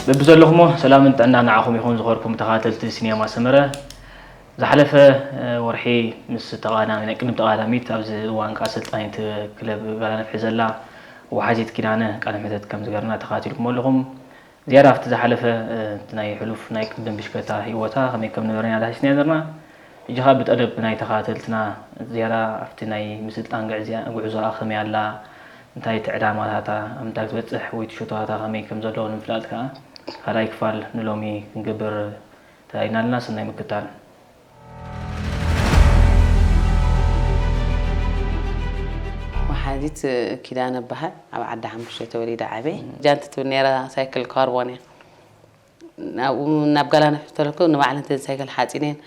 በብዘለኹሞ ሰላምን ጥዕና ንዓኹም ይኹን፣ ዝኸበርኩም ተኸታተልቲ ሲኔማ ሰመረ። ዝሓለፈ፣ እ፣ ወርሒ ምስ ተቐዳሚ-፣ ናይ ቅድም ተቐዳሚት፣ ኣብዚ እዋን ከኣ ኣሰልጣኒት ክለብ ጋላ ነፍሒ ዘላ ወሓዚት ኪዳነ ቃለ መሕተት ከም ዝገርና ተኸታቲልኩም ኣለኹም። ዝያዳ ኣብቲ ዝሓለፈ፣ እ፣ እቲ ናይ ሕሉፍ ናይ ቅድም ብሽከታ ህይወታ ከመይ ከም ነበረ ኢና ዳሂስና ነርና። ሕጂ ኸኣ ብጠለብ ናይ ተኸታተልትና ዝያዳ ኣብቲ ናይ ምስልጣን ግዕዝያ-፣ ጉዕዞኣ ከመይ ኣላ፣ እንታይ እቲ ዕላማታታ፣ ኣብ ምንታይ ክትበጽሕ ወይ እቲ ሸቶታታ ከመይ ከም ዘለዎ ንምፍላጥ ከኣ ካልኣይ ክፋል ንሎሚ ክንገብር ተላኢልና ኣለና። ሰናይ ምክታል። ወሓዚት ኪዳነ እበሃል። ኣብ ዓዲ ሓሙሽተ ተወሊደ ዓብየ። ጃንቲ ትብል ነይራ፣ ሳይክል ካርቦን እያ። ናብኡ፣ ናብ ጋላ ነፍሒ ተለኩ፣ ንባዕለን እተን ሳይክል ሓፂነን፣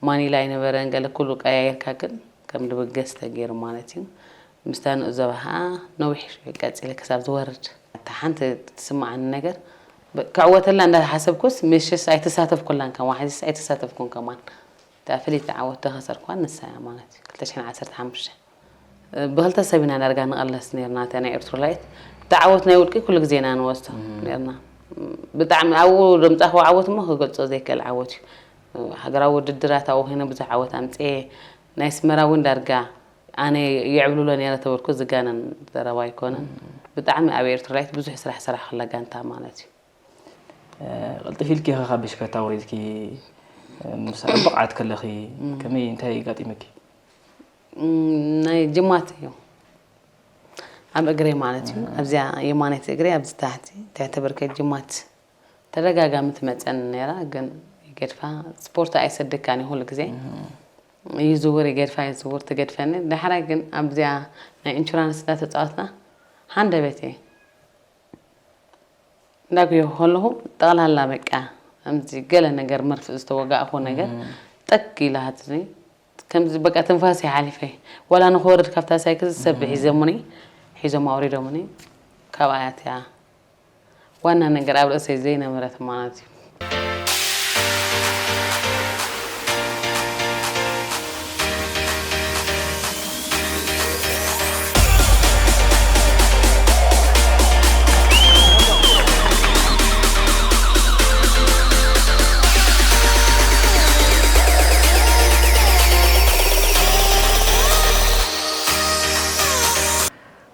ማኒላ ኣይነበረን፣ ገለ ኩሉ ቀያየርካ፣ ግን ከም ድብገስ ተገይሩ ማለት እዩ። ምስታ ንእዞባ ኸዓ ነዊሕ ቀፂለ ክሳብ ዝወርድ። እታ ሓንቲ ትስምዓኒ ነገር፣ ብ-፣ ክዕወተላ እንዳሓሰብኩስ፣ ምሽስ ኣይተሳተፍኩላን፣ ከም ዋሕዚስ ኣይተሳተፍኩን ከማን። እታ ፍልይቲ ዓወት ተኸሰርኳን ንሳ እያ ማለት እዩ፣ ክልተ ሽሕን ዓሰርተ ሓሙሽተ። ብክልተ ሰብ ኢና ዳርጋ ንቐለስ ነርና፣ እታ ናይ ኤርትሮላይት። እታ ዓወት ናይ ውልቂ ኩሉ ግዜ ኢና ንወስዶ እም። ነርና። ብጣዕሚ ኣብኡ ዘምጻእክዎ ዓወት እሞ ክገልጾ ዘይክእል ዓወት እዩ። ሃገራዊ ውድድራት ኣብኡ ኮይነ ብዙሕ ዓወት ኣምጽኤ። ናይ ኣስመራ እውን ዳርጋ ኣነ የዕብልሎ ነይረ ተበልኩ ዝጋነን ዘረባ ኣይኮነን። እም። ብጣዕሚ ኣብ ኤርትሮላይት ብዙሕ ስራሕ ሰራሕክላ ጋንታ ማለት እዩ። እ፣ ቅልጥፍ ኢልኪ ኢኺ ካብ ብሽከታ ወሪድኪ፣ እ፣ ምስ ብቕዓት ከለኺ እም። ከመይ፣ እንታይ ኣጋጢሙኪ? እም፣ ናይ ጅማት እዩ። ኣብ እግረይ ማለት እዩ። እም። ኣብዚኣ የማነይቲ እግረይ፣ ኣብዚ ታሕቲ፣ ትሕተ ብርከይ ጅማት ተደጋጋሚ ትመጸኒ ነይራ፣ ግን ይገድፋ። ስፖርት ኣይሰድካን እዩ ኩሉ ግዜ። እም። ይዝውር፣ ይገድፋ፣ ይዝውር፣ ትገድፈኒ። ዳሕራይ ግን ኣብዚኣ ናይ ኢንሹራንስ እንዳተጻወትና፣ ሃንደበት እየ። እንዳጉየኹ ከለኹ፣ ጠቕላላ በቃ፣ ከምዚ ገለ ነገር መርፍእ ዝተወጋእኩ ነገር፣ እም። ጠግ ኢላ ሃትኒ። ከምዚ በቃ ትንፋስ ይሓሊፈ። ዋላ ንኽወርድ ካብታ ሳይክል ዝሰብእ እም። ሒዘሙኒ፣ ሒዞም ኣውሪዶሙኒ። ካብኣ እያ እቲኣ ዋና ነገር ኣብ ርእሰይ ዘይነበረት ማለት እዩ።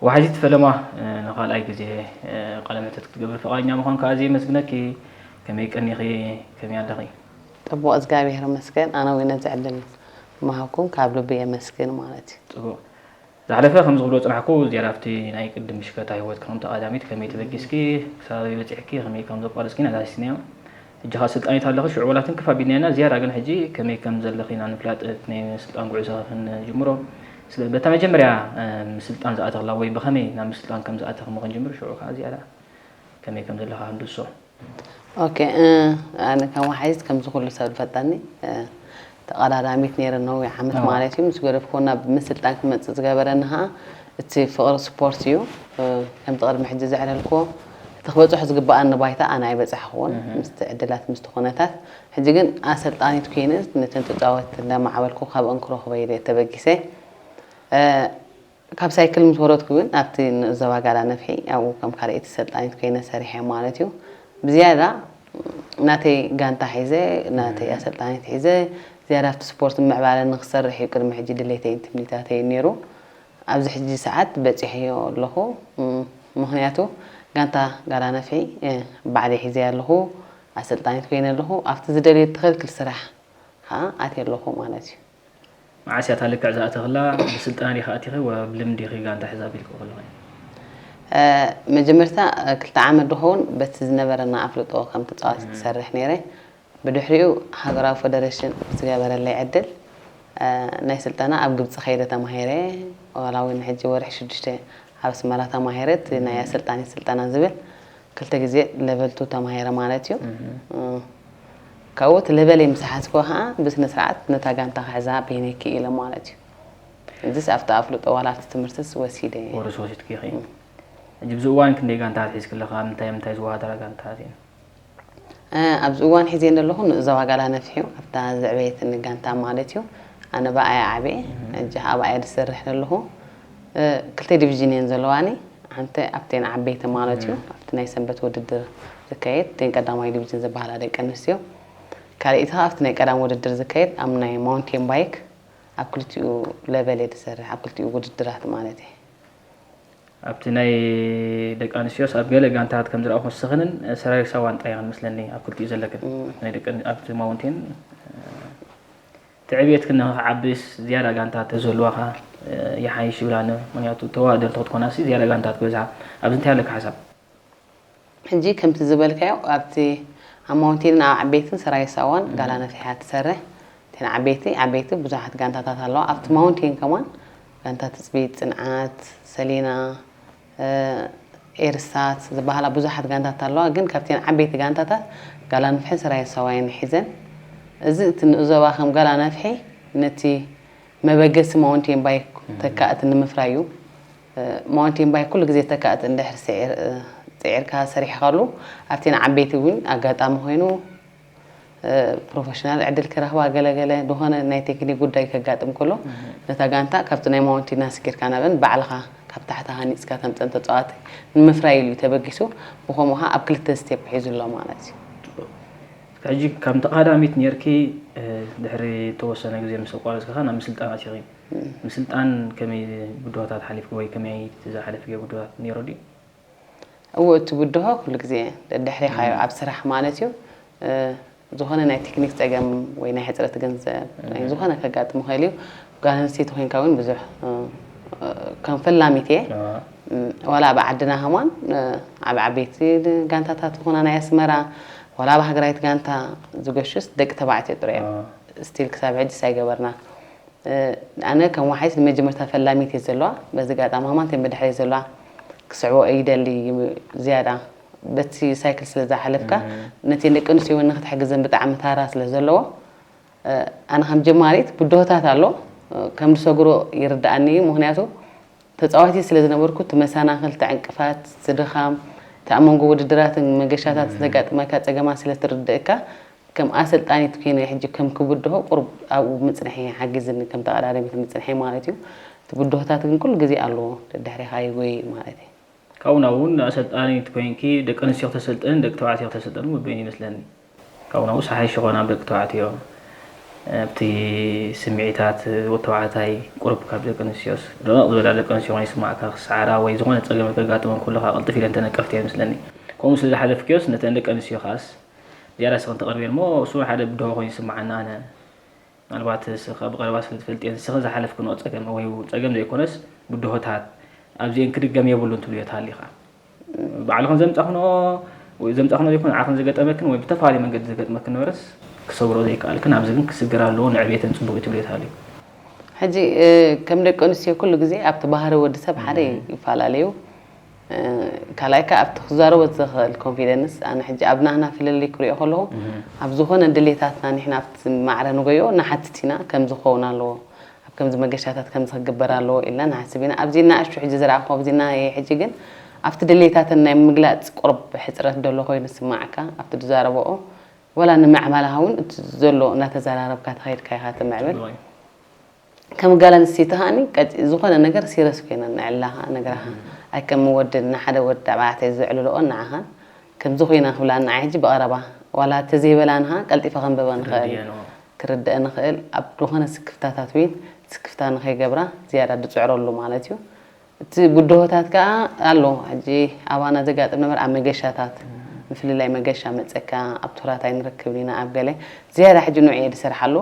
ወሓዚት ፈለማ፣ እ፣ ንኻልኣይ ግዜ፣ እ፣ ቃለ መሕተት ክትገብር ፈቓደኛ ምዃንካ ኣዝየ የመስግነኪ። ከመይ ቀኒኺ? ከመይ ኣለኺ? ጽቡቕ፣ እግዚኣብሔር ይመስገን። ኣነ እውን ነዚ ዕድል ምሃብኩም ካብ ልቢ የመስግን ማለት እዩ። ጽቡቕ። ዝሓለፈ ከም ዝብሎ ጽናሕኩ፣ ዝያዳ ኣብቲ ናይ ቅድም ብሽከታ ህይወትኪ ከም ተቐዳሚት ከመይ ተበጊስኪ፣ ክሳብ በጺሕኪ፣ ከመይ ከም ዘቋረጽኪ ኢና ዳሂስናዮ። ሕጂ ኸኣ ስልጣኒት ኣለኺ፣ ሽዑ ዋላ ትንክፍ ኣቢልናዮ ኢና፣ ዝያዳ ግን ሕጂ ከመይ ከም ዘለኺ ኢና ንፍላጥ፣ እቲ ናይ ምስልጣን ጉዕዞ ክንጅምሮ። ስለ-፣ በታ መጀመርያ፣ እ፣ ምስልጣን ዝኣተኽላ ወይ ብኸመይ ናብ ምስልጣን ከም ዝኣተኺ እሞ ክንጅምር፣ ሽዑ ከኣ ዝያዳ ከመይ ከም ዘለኻ ክንድሶ። ኦኬ፣ እ፣ ኣነ ከም ወሓዚት ከምዚ ኩሉ ሰብ ዝፈልጠኒ፣ እ፣ ተቐዳዳሚት ነይረ ነዊሕ ዓመት ኣዎ። ማለት እዩ። ምስ ገደፍኩ ናብ ምስልጣን ክመጽእ ዝገበረኒ ኸኣ እቲ ፍቕሪ ስፖርት እዩ። እ፣ ከምቲ ቅድሚ ሕጂ ዘዕለልክዎ፣ እቲ ክበጽሖ ዝግበኣኒ ባይታ ኣነ ኣይበጻሕክዎን፣ እህ። ምስቲ ዕድላት፣ ምስቲ ኩነታት። ሕጂ ግን ኣሰልጣኒት ኮይነ ነተን ተጻወትቲ እንዳማዕበልኩ ካብአን ክረኽቦ ኢለ ተበጊሰ። እ፣ ካብ ሳይክል ምስ ወረድኩ እውን ኣብቲ ንእዞባ ጋላ ነፍሒ ኣብኡ ከም ካልኣይቲ ሰልጣኒት ኮይነ ሰሪሐ ማለት እዩ። ብዝያዳ ናተይ ጋንታ ሒዘ፣ ናተይ እህ። ኣሰልጣኒት ሒዘ፣ ዝያዳ ኣብቲ ስፖርት ምዕባለ ንክሰርሕ እዩ ቅድሚ ሕጂ ድሌተይን ትምኒታተይን ነይሩ። ኣብዚ ሕጂ ሰዓት በጺሐዮ ኣለኹ። እም፣ ምኽንያቱ ጋንታ ጋላ ነፍሒ፣ እ፣ ባዕለይ ሒዘያ ኣለኹ፣ ኣሰልጣኒት ኮይነ ኣለኹ። ኣብቲ ዝደልዮ ትኽክል ስራሕ ኸኣ ኣትየ ኣለኹ ማለት እዩ። መዓስ እያ እታ ልክዕ ዝኣተኽላ? ብስልጠና ዲኺ ኣቲኺ ወይ ብልምዲ ኢኺ ጋንታ ሒዛ ኣቢልክዎ ከለኺ? እ፣ መጀመርታ፣ እ፣ ክልተ ዓመት ዝኸውን በቲ ዝነበረና ኣፍልጦ ከም ተጻዋቲት እም። ክሰርሕ ነይረ። ብድሕሪኡ ሃገራዊ ፈደረሽን ዝገበረለይ ዕድል፣ እ፣ ናይ ስልጠና ኣብ ግብጺ ከይደ ተማሂረ። ዋላ እውን ሕጂ ወርሒ ሽዱሽተ ኣብ ኣስመራ ተማሂረ፣ እቲ ናይ እም። ኣሰልጣኒት ስልጠና ዝብል ክልተ ግዜ ለቨል ቱ ተማሂረ ማለት እዩ። እም። እ፣ ካብኡ እቲ ለቨለይ ምስ ሓዝክዎ ኸዓ ብስነ ስርዓት ነታ ጋንታ ክሕዛ በይነይ ክኢለ ማለት እዩ። እዚስ ኣብቲ ኣፍልጦ ዋላ ኣብቲ ትምህርትስ ወሲደ እየ። ኮርስ ወሲድኪ ኢኺ። እም። ሕጂ ኣብዚ እዋን ክንደይ ጋንታት ሒዝኪ ኣለኻ? ኣብ ምንታይ ምንታይ ዝወዳደራ ጋንታት እየን? እ፣ ኣብዚ እዋን ሒዘን ዘለኹ ንዞባ ጋላ ነፍሒ እዩ፣ ኣብታ ዘዕበየትኒ ጋንታ ማለት እዩ። ኣነ ብኣያ ዓብየ፣ እም። ሕጂ ኣብኣ እየ ዝሰርሕ ዘለኹ። እ፣ ክልተ ዲቪዥን እየን ዘለዋኒ፣ ሓንቲ ኣብተን ዓበይቲ ማለት እዩ፣ እም። ኣብቲ ናይ ሰንበት ውድድር ዝካየድ፣ እተን ቀዳማይ ዲቪዥን ዝበሃላ ደቂ ኣንስትዮ። ካልኣይቲ ከኣ ኣብቲ ናይ ቀዳም ውድድር ዝካየድ ኣብ ናይ ማውንቴን ባይክ ኣብ ክልቲኡ ለቨል እየ ዝሰርሕ፣ ኣብ ክልቲኡ ውድድራት ማለት እየ። ኣብቲ ናይ ደቂ ኣንስትዮስ ኣብ ገለ ጋንታት ከም ዝረኣኹ ንስኽንን ሰራዊት ሳዋን ጥራይ ኢኽን መስለኒ ኣብ ክልቲኡ ዘለክን። እም። ናይ ደቂ ኣን-፣ ኣብቲ ማውንቴን፣ እ፣ እቲ ዕብየትክን ንኽዓብስ ዝያዳ ጋንታት ተዝህልዋኻ፣ እ፣ ይሓይሽ ይብል ኣነ። ምኽንያቱ ተወዳደርቲ ክትኮናሲ ዝያዳ ጋንታት ክበዝሓ። ኣብዚ እንታይ ኣለካ ሓሳብ? ሕጂ ከምቲ ዝበልካዮ ኣብቲ ኣብ ማውንቴንን ኣብ ዓበይትን ሰራዊት ሳዋን እም። ጋላ ነፊሓ ትሰርሕ። እተን ዓበይቲ፣ ዓበይቲ ብዙሓት ጋንታታት ኣለዋ። ኣብቲ ማውንቴን ከማን ጋንታ ትጽቢት፣ ጽንዓት፣ ሰሊና፣ እ፣ ኤርስታት ዝበሃላ ብዙሓት ጋንታት ኣለዋ። ግን ካብተን ዓበይቲ ጋንታታት ጋላ ነፍሕን ሰራዊት ሳዋይን ሒዘን። እዚ እቲ ንዕዞባ ከም ጋላ ነፍሒ ነቲ መበገሲ ማውንቴን ባይክ እም። ተካእቲ ንምፍራይ እዩ። እ፣ ማውንቴን ባይክ ኩሉ ግዜ ተካእቲ እንድሕር ስዒር-፣ እ፣ ጽዒርካ ሰሪሕካሉ ኣብተን ዓበይቲ እውን ኣጋጣሚ ኮይኑ፣ እ፣ ፕሮፌሽናል ዕድል ክረኽባ ገለገለ ዝኾነ ናይ ቴክኒክ ጉዳይ ከጋጥም ከሎ እም። ነታ ጋንታ ካብቲ ናይ ማውንቴን ኣስጊርካ ናብን ባዕልኻ ካብ ታሕቲ ሃኒጽካ ተምጸን ተጻዋቲ ንምፍራይ ኢሉ እዩ ተበጊሱ። ብኸምኡ ኸኣ ኣብ ክልተ ስቴፕ ሒዙ ኣሎ ማለት እዩ። ጽቡቕ። ሕጂ ከም ተቐዳሚት ኔርኪ፣ እ፣ ድሕሪ ተወሰነ ግዜ ምስ ኣቋረጽኪ ኸኣ ናብ ምስልጣን ኣቲኺ። እም። ምስልጣን ከመይ ብድሆታት ሓሊፍኪ ወይ ከመይ ዝሓለፍኪ ብድሆታት ነይሩ ድዩ? እዎ፣ እቲ ብድሆ ኩሉ ግዜ ደድሕሬኻ እዩ፣ እም። ኣብ ስራሕ ማለት እዩ። እ፣ ዝኾነ ናይ ቴክኒክ ጸገም ወይ ናይ ሕጽረት ገንዘብ፣ ናይ እም። ዝኾነ ከጋጥም ይኽእል እዩ። ጓል ኣንስተይቲ ኮይንካ እውን ብዙሕ፣ እ፣ እ፣ ከም ፈላሚት እየ። ኣዋ። እም፣ ዋላ ኣብ ዓድና ከማን፣ እ፣ ኣብ ዓበይቲ ጋንታታት ዝኾና ናይ ኣስመራ፣ ዋላ ኣብ ሃገራዊት ጋንታ ዝገሹስ ደቂ ተባዕትዮ ጥራይ እዮም። ኣዋ። ስቲል ክሳብ ሕጂስ ኣይገበርናን። እ፣ ኣነ ከም ወሓይስ ንመጀመርታ ፈላሚት እየ ዘለዋ። በዚ ኣጋጣሚ ከማን እተን ብድሕረይ ዘለዋ ክስዕቦ ይደሊ ዝያዳ። በቲ ሳይክል ስለ ዝሓለፍካ፣ እም። ነተን ደቂ ኣንስትዮ እውን ንክትሕግዘን ብጣዕሚ ታራ ስለ ዘለዎ፣ እ፣ ኣነ ከም ጀማሪት ብድሆታት ኣሎ፣ እ፣ ከም ዝሰግሮ ይርድኣኒ እዩ። ምኽንያቱ ተጻዋቲት ስለ ዝነበርኩ፣ እቲ መሰናኽል፣ እቲ ዕንቅፋት፣ እቲ ድኻም፣ እቲ ኣብ መንጎ ውድድራትን መገሻታት እም። ዘጋጥመካ ጸገማት ስለ ትርድእካ፣ ከም ኣሰልጣኒት ኮይነ ሕጂ ከም ክብድሆ ቁሩብ ኣብኡ ምጽንሐ ሓጊዝኒ፣ ከም ተቐዳዳሚት ምጽንሐ ማለት እዩ። እቲ ብድሆታት ግን ኩሉ ግዜ ኣለዎ፣ ደድሕሬኻ ይጎይ ማለት እዩ። ካብኡ ናብኡ እውን ኣሰልጣኒት ኮይንኪ ደቂ ኣንስትዮ ክተሰልጥንን ደቂ ተባዕትዮ ክተሰልጥንን ውዱእ ይመስለኒ። ካብኡ ናብኡ ሰሓይሽ ይኾና ደቂ ተባዕትዮ። ኣብቲ ስምዒታት ወዲ ተባዕታይ ቁሩብ ካብ ደቂ ኣንስትዮስ፣ ደቐቕ ዝበላ ደቂ ኣንስትዮ ኮይነ ይስማዕካ፣ ክሰዓራ ወይ ዝኾነ ጸገም ከጋጥመን ከሎ ከኣ ቅልጥፍ ኢለን ተነቀፍቲ ይመስለኒ። ከምኡ ስለ ዝሓለፍክዮስ ነተን ደቂ ኣንስትዮ ከኣስ ዝያዳ ስኽን ተቕርብየን እሞ እሱ ሓደ ብድሆ ኮይኑ ይስምዓና ኣነ። ምናልባት ንስኺ ብቐረባ ስለ ትፈልጥየን፣ ንስኺ ዝሓለፍክንኦ ጸገም ወይ ጸገም ዘይኮነስ ብድሆታት ኣብዚኤን ክድገም የብሉን ትብልዮ ተሃሊኻ? ባዕልኽን ዘምጻኽንኦ ወይ ዘምጻኽንኦ ዘይኮነ ንዓኽን ዝገጠመክን ወይ ብተፈላለየ መንገዲ ዝገጥመክን ነበረስ ክሰግሮ ዘይከኣልክን ኣብዚ ግን ክስገር ኣለዎ ንዕብየተን ጽቡቕ እዩ ትብልዮ ተሃልዩ? ሕጂ፣ እ፣ ከም ደቂ ኣንስትዮ ኩሉ ግዜ ኣብቲ ባህሪ ወዲ ሰብ ሓደ እም። ይፈላለዩ። እ፣ ካልኣይ ከኣ ኣብቲ ክዛረቦ ዝኽእል ኮንፊደንስ፣ ኣነ ሕጂ ኣብ ናህና ፍልልይ ክሪኦ ከለኹ፣ እም። ኣብ ዝኾነ ድሌታትና ንሕና ኣብቲ ማዕረ ንጎዮ ንሓትት ኢና፣ ከምዚ ክኸውን ኣለዎ፣ ኣብ ከምዚ መገሻታት ከምዚ ክግበር ኣለዎ ኢልና ንሓስብ ኢና። ኣብዚ ንኣሽቱ ሕጂ ዝረኣኹ፣ ኣብዚ ናይ ሕጂ ግን ኣብቲ ድሌታተን ናይ ምግላጽ ቁሩብ ሕጽረት ደሎ ኮይኑ ዝስማዓካ፣ ኣብቲ ዝዛረበኦ፣ ወላ ንምዕባለኻ እውን እቲ ዘሎ እናተዘራረብካ ተኸይድካ ኢኻ ትምዕብል። ጽቡቕ እዩ። ከም ጓል ኣንስተይቲ ከኣኒ ቀጥ-፣ ዝኾነ ነገር ሲረስ ኮይና ነዕልላኻ፣ ነግራኻ። እም። ኣይ ከም ወዲ፣ ንሓደ ወዲ ተባዕታይ ዘዕልልኦ ንዓኻን ከምዚ ኮይና ክብላ ንዓይ ሕጂ ብቐረባ፣ ዋላ ተዘይበላንኻ ቀልጢፈ ከንብበ ንኽእል፣ ክርድእየን፣ እዎ። ክርድእ ንኽእል፣ ኣብ ዝኾነ ስክፍታታት እውን ስክፍታ ንኸይገብራ ዝያዳ ዝጽዕረሉ ማለት እዩ። እቲ ብድሆታት ከኣ ኣሎ። ሕጂ ኣባና ዘጋጥም ነበር ኣብ መገሻታት፣ ምፍልላይ መገሻ መጸካ፣ ኣብ ቱራት ኣይንረክብን ኢና፣ ኣብ ገለ ዝያዳ ሕጂ ንዑ እየ ዝሰርሓሉ።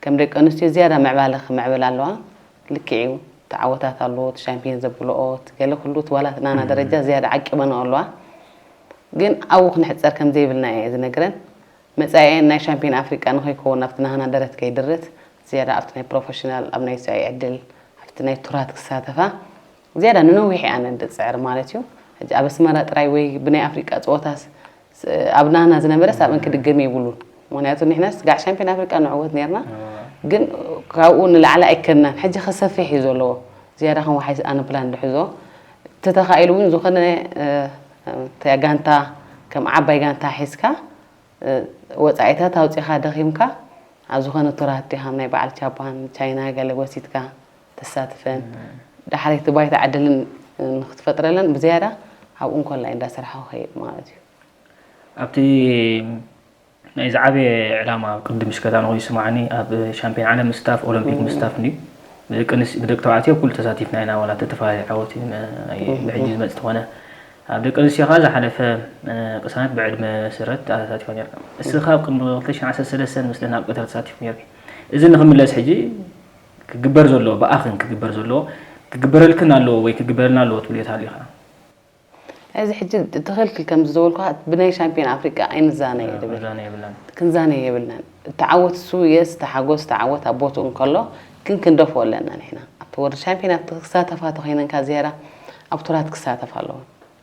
ከም ደቂ ኣንስትዮ ዝያዳ ምዕባለ ክምዕብል ኣለዋ። ልክዕ እዩ፣ ተዓወታት ኣለዎ፣ እቲ ሻምፒዮን ዘብልኦ፣ እቲ ገለ ኩሉ፣ እቲ ዋላ እቲ ናና ደረጃ ዝያዳ ዓቂበንኦ ኣለዋ። ግን ኣብኡ ክንሕጸር ከም ዘይብልና እየ ዝነግረን። መጻኢኤን ናይ ሻምፒዮን ኣፍሪቃ ንኸይከውን፣ ናብቲ ናህና ደረት ከይድርት፣ ዝያዳ ኣብቲ ናይ ፕሮፌሽናል፣ ኣብ ናይ ስዕይ ዕድል፣ ኣብቲ ናይ ቱራት ክሳተፋ፣ ዝያዳ ንነዊሕ እየ ኣነ ዝጽዕር ማለት እዩ። ሕጂ ኣብ ኣስመራ ጥራይ ወይ ብናይ ኣፍሪቃ ጸወታስ፣ ስ-፣ ኣብ ናህና ዝነበረስ ኣብእን ክድገም የብሉን። ምኽንያቱ ንሕና ስጋዕ ሻምፒዮን ኣፍሪቃ ንዕወት ነርና፣ እዋ። ግን ካብኡ ንላዕሊ ኣይከድናን። ሕጂ ከሰፍሕ እዩ ዘለዎ። ዝያዳ ከም ወሓይስ ኣነ ፕላን ዝሕዞ። ተተኻኢሉ እውን ዝኾነ፣ እ፣ እ፣ ጋንታ፣ ከም ዓባይ ጋንታ ሒዝካ፣ እ፣ ወጻኢታት ኣውጺኻ ደኺምካ፣ ኣብ ዝኾነ ቱራት ዲኻ ናይ በዓል ጃፓን፣ ቻይና ገለ ወሲድካ ተሳትፈን፣ እም። ዳሕረይቲ ባይታ ዕድልን ንክትፈጥረለን ብዝያዳ ኣብኡ እንኮላይ እንዳሰርሐ ክኸይድ ማለት እዩ። ኣብቲ ናይ ዝዓበየ ዕላማ ቅድም ሽከታ ንኹ ይስማዓኒ ኣብ ሻምፒዮን ዓለም ምስታፍ ኦሎምፒክ ምስታፍ እንድዩ። ብደቂ ኣንስ- ብደቂ ተባዕትዮ ኩሉ ተሳቲፍና ኢና ዋላ ተተፈላለየ ዓወት ብሕጂ ዝመጽእ ተኾነ ኣብ ደቂ ኣንስትዮ ከዓ ዝሓለፈ ቅሳነት ብዕድመ ስረት ተሳቲፋ ነርካ። እስኻ ኣብ ቅድሚ ክልተ ሽሕን ዓሰርተ ሰለስተን ምስለና ኣብ ቀተር ተሳቲፍ ነርኪ። እዚ ንኽምለስ ሕጂ ክግበር ዘለዎ ብኣኽን ክግበር ዘለዎ ክግበረልክን ኣለዎ ወይ ክግበረልና ኣለዎ ትብልዮ ተሃሊኻ? እዚ ሕጂ ትኽልክል ከምዚ ዝበልኩ ብናይ ሻምፒዮን ኣፍሪቃ ኣይንዛነ እየ ድብል። ዛነ የብላን። ክንዛነ የብልናን። እቲ ዓወት እሱ የስ ተሓጎስ ተዓወት ኣብ ቦትኡ እንከሎ ግን ክንደፍኦ ኣለና ንሕና ኣብቲ ወርልድ ሻምፒዮናት ክሳተፋ ተኮይነን ካብ ዝያዳ ኣብ ቱራት ክሳተፋ ኣለዎ።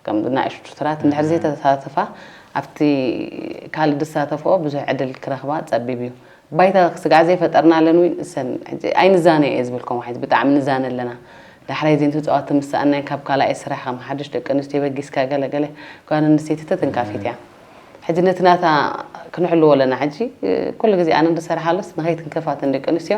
ከም ናእሽቱ ቱራት እንድሕር ዘይተሳተፋ ኣብቲ ካልእ ዝሳተፍኦ ብዙሕ ዕድል ክረኽባ ጸቢብ እዩ። ባይታ ስጋዕ ዘይፈጠርናለን እውን እሰን ኣይንዛነ እየ ዝብል ከምኡ ሓይት ብጣዕሚ ንዛነ ኣለና። ዳሕራይ ዜን ተፃወቲ ምሰኣናይ ካብ ካልኣይ ስራሕ ከም ሓድሽ ደቂ ኣንስትዮ በጊስካ ገለገለ ጓል ኣንስተይቲ ተተንካፊት እያ። ሕጂ ነቲ ናታ ክንሕልዎ ኣለና። ሕጂ ኩሉ ግዜ ኣነ እንድሰርሓሉስ ንኸይትንከፋትን ደቂ ኣንስትዮ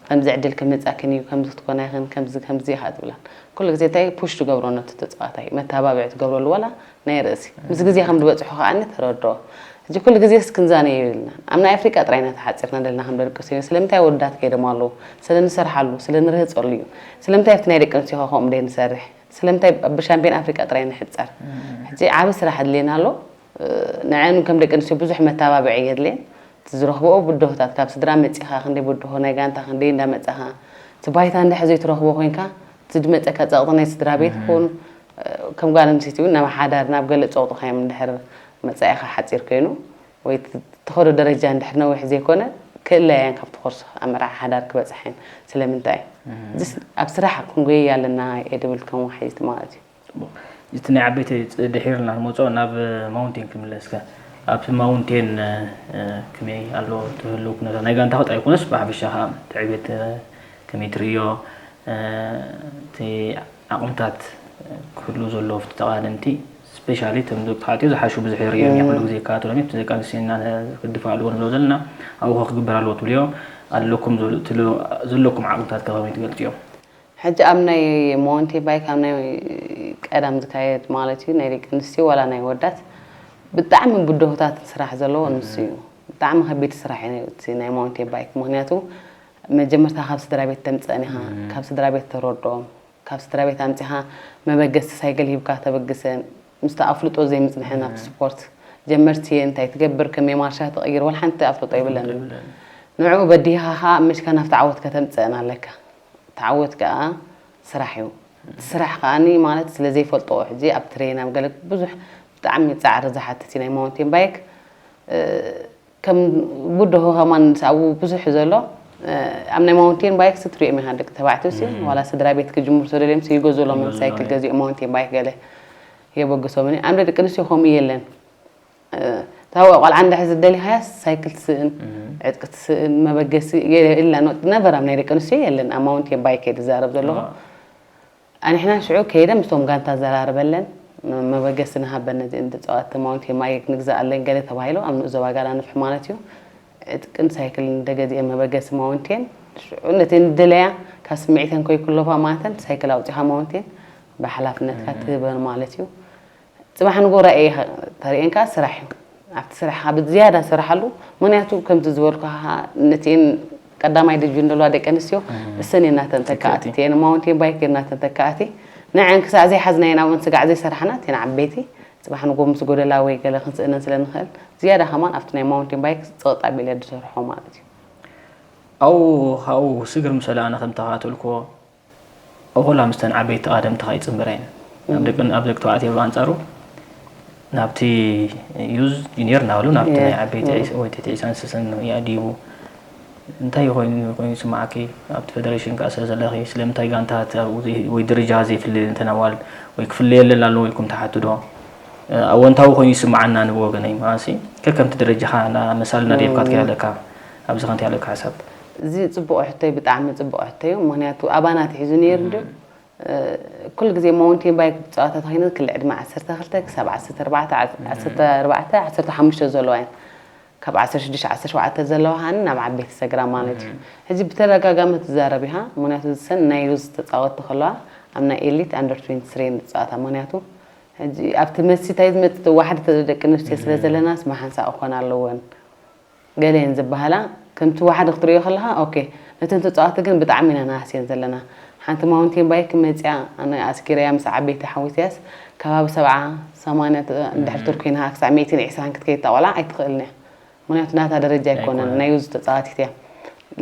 ከምዚ ዕድል ክመፃክን እዩ ከምዚ ክትኮና ይኽን ከምዚ ከምዚ ኢኻ ትብላን ኩሉ ግዜ እንታይ ፑሽ ትገብሮ ነቲ ተፃዋታይ መተባብዒ ትገብረሉ ዋላ ናይ ርእሲ ምስ ግዜ ከም ዝበፅሑ ከዓኒ ተረድኦ። ሕጂ ኩሉ ግዜ እስክንዛነ የብልናን ኣብ ናይ ኣፍሪቃ ጥራይ ኢና ተሓፂርና ደለና ከም ደቂ ኣንስትዮ ስለምንታይ ወዳት ከይዶም ኣለዉ ስለ ንሰርሓሉ ስለ ንርህፀሉ እዩ። ስለምንታይ ኣብቲ ናይ ደቂ ኣንስትዮ ከምኡ ደይ ንሰርሕ ስለምንታይ ብሻምፒዮን ኣፍሪቃ ጥራይ ንሕፀር? ሕጂ ዓብ ስራሕ ኣድልየና ኣሎ። ንዐን ከም ደቂ ኣንስትዮ ብዙሕ መተባብዒ የድልየን። ዝረኽብኦ ብድሆታት ካብ ስድራ መፂኻ ክንደይ ብድሆ ናይ ጋንታ ክንደይ እንዳመፀኻ እቲ ባይታ እንድሕር ዘይትረኽቦ ኮይንካ እቲ ዝመፀካ ፀቕጢ ናይ ስድራ ቤት ይኹን ከም ጓል ኣንስተይቲ እውን ናብ ሓዳር ናብ ገለ ፀቕጢ ካዮም እንድሕር መፃኢኻ ሓፂር ኮይኑ ወይ ትኸዶ ደረጃ እንድሕር ነዊሕ ዘይኮነ ክእለያን ካብቲ ኮርስ ኣመራሓ ሓዳር ክበፅሐን ስለምንታይ እዚስ ኣብ ስራሕ ክንጎየይ ኣለና እየ ድብል ከም ዋሕይቲ ማለት እዩ። ጽቡቕ። እቲ ናይ ዓበይቲ ድሒርና ንመጾ ናብ ማውንቴን ክምለስከ ኣብቲ ማውንቴን ከመይ ኣሎ ትህሉ ኩነታት ናይ ጋንታ ክጥራይ ይኮነስ ብሓፈሻ ከዓ ትዕቤት ከመይ ትርእዮ እቲ ዓቕምታት ክህሉ ዘሎ ኣብቲ ተቓደምቲ ስፔሻሊ እቶም ደቂ ተባዕትዮ ዝሓሹ ብዙሕ ይርእዮም እየ ኩሉ ግዜ ይከታተሎም እየ ደቂ ኣንስትዮ ኢና ክድፋ ኣለዎ ንብሎ ዘለና ኣብኡ ክግበር ኣለዎ ትብልዮ ኣለኩም ዘለኩም ዓቕምታት ከ ከመይ ትገልፅዮ? ሕጂ ኣብ ናይ ማውንቴን ባይክ ኣብ ናይ ቀዳም ዝካየድ ማለት እዩ ናይ ደቂ ኣንስትዮ ዋላ ናይ ወዳት ብጣዕሚ ብድሆታት ስራሕ ዘለዎ ንሱ እዩ። ብጣዕሚ ከቢድ ስራሕ እዩ እቲ ናይ ማውንቴን ባይክ ምክንያቱ መጀመርታ ካብ ስድራ ቤት ተምፅእን ኢኻ ካብ ስድራ ቤት ተረድኦም ካብ ስድራ ቤት ኣምፂኻ መበገስቲ ሳይክል ሂብካ ተበግሰን ምስቲ ኣፍልጦ ዘይምፅንሐን ኣብቲ ስፖርት ጀመርቲ እየ እንታይ ትገብር ከመይ ማርሻ ትቕይር ዋላ ሓንቲ ኣፍልጦ ይብለን። ንዕኡ በዲህኻ ከዓ ኣብ ምሽካ ናብቲ ዓወት ከተምፅእን ኣለካ። ተዓወት ከዓ ስራሕ እዩ። እቲ ስራሕ ከዓኒ ማለት ስለ ዘይፈልጥኦ ሕጂ ኣብ ትሬን ኣብ ገለ ብዙሕ ብጣዕሚ ፃዕሪ ዝሓትት እዩ ናይ ማውንቴን ባይክ ከም ብድሆ ከማን ኣብኡ ብዙሕ እዩ ዘሎ ኣብ ናይ ማውንቴን ባይክ ስትሪኦም ኢኻ ደቂ ተባዕትዮ ሲ ዋላ ስድራ ቤት ክጅምሩ ተደልዮም ሲ ይገዝኡሎም ሳይክል ገዚኦም ማውንቴን ባይክ ገለ የበግሶም ኣምደ ደቂ ኣንስትዮ ከምኡ የለን ታወ ቆልዓ እንድሕር ዝደሊኻያ ሳይክል ትስእን ዕጥቂ ትስእን መበገሲ የለ ኢላ ነበር ኣብ ናይ ደቂ ኣንስትዮ የለን ኣብ ማውንቴን ባይክ እየ ዝዛረብ ዘለኹ ኣንሕና ሽዑ ከይደ ምስቶም ጋንታ ዘራርበለን መበገሲ ንሃበን ነዚአን ተፃወትቲ ማውንቴን ባይክ ንግዛኣለን ገለ ተባሂሉ ኣብ ንኡዞባ ጋላ ንፍሕ ማለት እዩ ዕጥቅን ሳይክልን ደገዚአን መበገሲ ማውንቴን ሽዑ ነተን ዝደለያ ካብ ስምዒተን ከይኩለፋ ማለተን ሳይክል ኣውፂኻ ማውንቴን ብሓላፍነትካ ትህበን ማለት እዩ ፅባሕ ንጎ ራእየ ተርእየን ከዓ ስራሕ እዩ ኣብቲ ስራሕካ ብዝያዳ ስራሓሉ ምክንያቱ ከምቲ ዝበልኩ ነቲን ቀዳማይ ድቪን ዘለዋ ደቂ ኣንስትዮ እሰን የናተን ተካኣቲ እቲኤን ማውንቴን ባይክ የናተን ተካኣቲ ንዐን ክሳዕ ዘይሓዝናየን ኣብን ስጋዕ ዘይሰራሕና እቲን ዓበይቲ ፅባሕ ንጎ ምስ ጎደላ ወይ ገለ ክንስእነን ስለ ንኽእል ዝያዳ ከማን ኣብቲ ናይ ማውንቴን ባይክ ፀቕጥ ኣቢለ ዝሰርሖ ማለት እዩ ኣብኡ ካብኡ ስግር ምሰለ ኣነ ከም ተኸታተልክዎ ኦሆላ ምስተን ዓበይቲ ተቓደምቲ ከይጽንበራ እየን። ኣብ ደቂ ኣብ ደቂ ተባዕትዮ ብኣንጻሩ ናብቲ ዩዝ ጁኒየር እናበሉ ናብቲ ናይ ዓበይቲ ወይ ትሕቲ ዒስራን ሰለስተን ይኣድይዎ። እንታይ ኮይኑ ኮይኑ ይስምዓኪ? ኣብቲ ፈደረሽን ከኣ ስለ ዘለኺ ስለምንታይ ጋንታ ወይ ደረጃ ዘይፍለየለን እተን ኣዋልድ ወይ ክፍለየለን ኣለዎ ኢልኩም ትሓቱ ዶ? ኣወንታዊ ኮይኑ ይስምዓና ኣነ ብወገነይ። ምኽንያቱሲ ከከምቲ ደረጃኻ መሳልና ድየብካ ትከይድ ኣለካ። ኣብዚ ከ እንታይ ኣለካ ሓሳብ? እዚ ጽቡቕ ሕቶይ ብጣዕሚ ጽቡቕ ሕቶይ እዩ ምኽንያቱ ኣባና ኣትሒዙ ነይሩ ድዩ ኩሉ ግዜ ማውንቴን ባይክ ጸዋታ ተኾይነ ክል ዕድመ ዓሰርተ ክልተ ክሳብ ዓሰርተ ኣርባዕተ ዓሰርተ ኣርባዕተ ዓሰርተ ሓሙሽተ ዘለዋ እየን ካብ ዓሰርተ ሽዱሽተ ዓሰርተ ሸውዓተ ዘለዋ ኸዓኒ ናብ ዓበይቲ ሰግራ ማለት እዩ ሕጂ ብተደጋጋሚ ትዛረብ ኢኻ ምክንያቱ ዝሰን ናይ ዩዝ ተጻወቲ ከለዋ ኣብ ናይ ኤሊት ኣንደር ትዌንቲ ትሬን ዝጸዋታ ምክንያቱ ሕጂ ኣብቲ መሲ እንታይ ዝመጽእ ዋሕዲ ደቂ ኣንስትዮ ስለ ዘለናስ መሓንሳእ ክኾና ኣለወን ገለ እየን ዝበሃላ። ከምቲ ዋሕዲ ክትሪኦ ከለኻ ኦኬ፣ ነተን ተጻወቲ ግን ብጣዕሚ ኢና ንሃስየን ዘለና። ሓንቲ ማውንቴን ባይክ መጺኣ ኣነ ኣስጊረያ ምስ ዓበይቲ ሓዊሰያስ ከባቢ ሰብዓ ሰማንያ እንድሕር ትር ኮይና ክሳብ ሚእትን ዕስራን ክትከይድ እታ ቆልዓ ኣይትኽእልን እያ። ምክንያቱ ናታ ደረጃ ኣይኮነን ናይ ውዙ ተጻዋቲት እያ።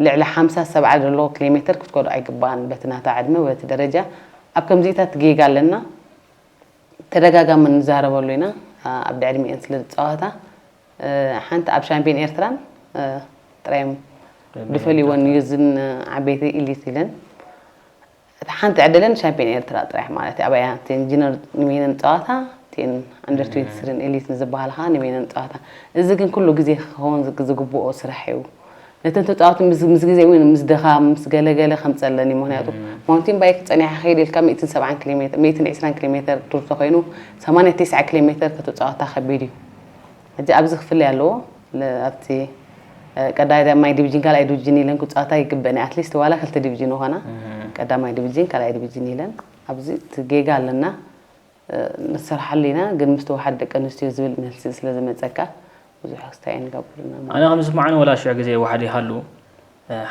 ልዕሊ ሓምሳ ሰብዓ ዘሎ ኪሎ ሜትር ክትከዶ ኣይግባኣን በቲ ናታ ዕድመ በቲ ደረጃ። ኣብ ከምዚታት ጌጋ ኣለና። ተደጋጋሚ ንዛረበሉ ኢና ኣብ ድዕድሚኤን ስለ ዝፃወታ። ሓንቲ ኣብ ሻምፒዮን ኤርትራን ጥራዮም ድፈልይወን እዩ ዝን ዓበይቲ ኢሊት ኢለን። እቲ ሓንቲ ዕድለን ሻምፒዮን ኤርትራ ጥራሕ ማለት እዩ። ኣበያ ቲን ጂነር ንሜነን ፀዋታ ቲን ኣንደር ትዌንቲ ስሪን ኤሊት ንዝበሃል ከዓ ንሜነን ፀዋታ። እዚ ግን ኩሉ ግዜ ክኸውን ዝግ- ዝግብኦ ስራሕ እዩ። ነተን ተፃወቲ ምስ ምስ ግዜ እውን ምስ ድኻም ምስ ገለገለ ከምፀለን እዩ። ምክንያቱ ማውንቴን ባይክ ፀኒሓ ከይድ ኢልካ ሚእትን ሰብዓን ኪሎ ሜትር ሚእትን ዕስራን ኪሎ ሜትር ቱር ተኮይኑ ሰማንያ ተስዓ ኪሎ ሜትር ከተፃወታ ከቢድ እዩ። ሕጂ ኣብዚ ክፍለይ ኣለዎ። ለ- ኣብቲ ቀዳማይ ዲቪዥን ካልኣይ ዲቪዥን ኢለን ክፃወታ ይግበአን። ኣትሊስት ዋላ ክልተ ዲቪዥን ይኾና። ቀዳማይ ዲቪዥን ካልኣይ ዲቪዥን ኢለን ኣብዚ እቲ ጌጋ ኣለና። ንሰርሓሉ ኢና ግን ምስ ተዋሓደ ደቂ ኣንስትዮ ዝብል መልሲ ስለ ዝመፀካ ብዙሕ ክስታይ ኣይንገብርን። ኣነ ከም ዝስማዓኒ ወላ ሽዑ ግዜ ዋሕዲ ይሃሉ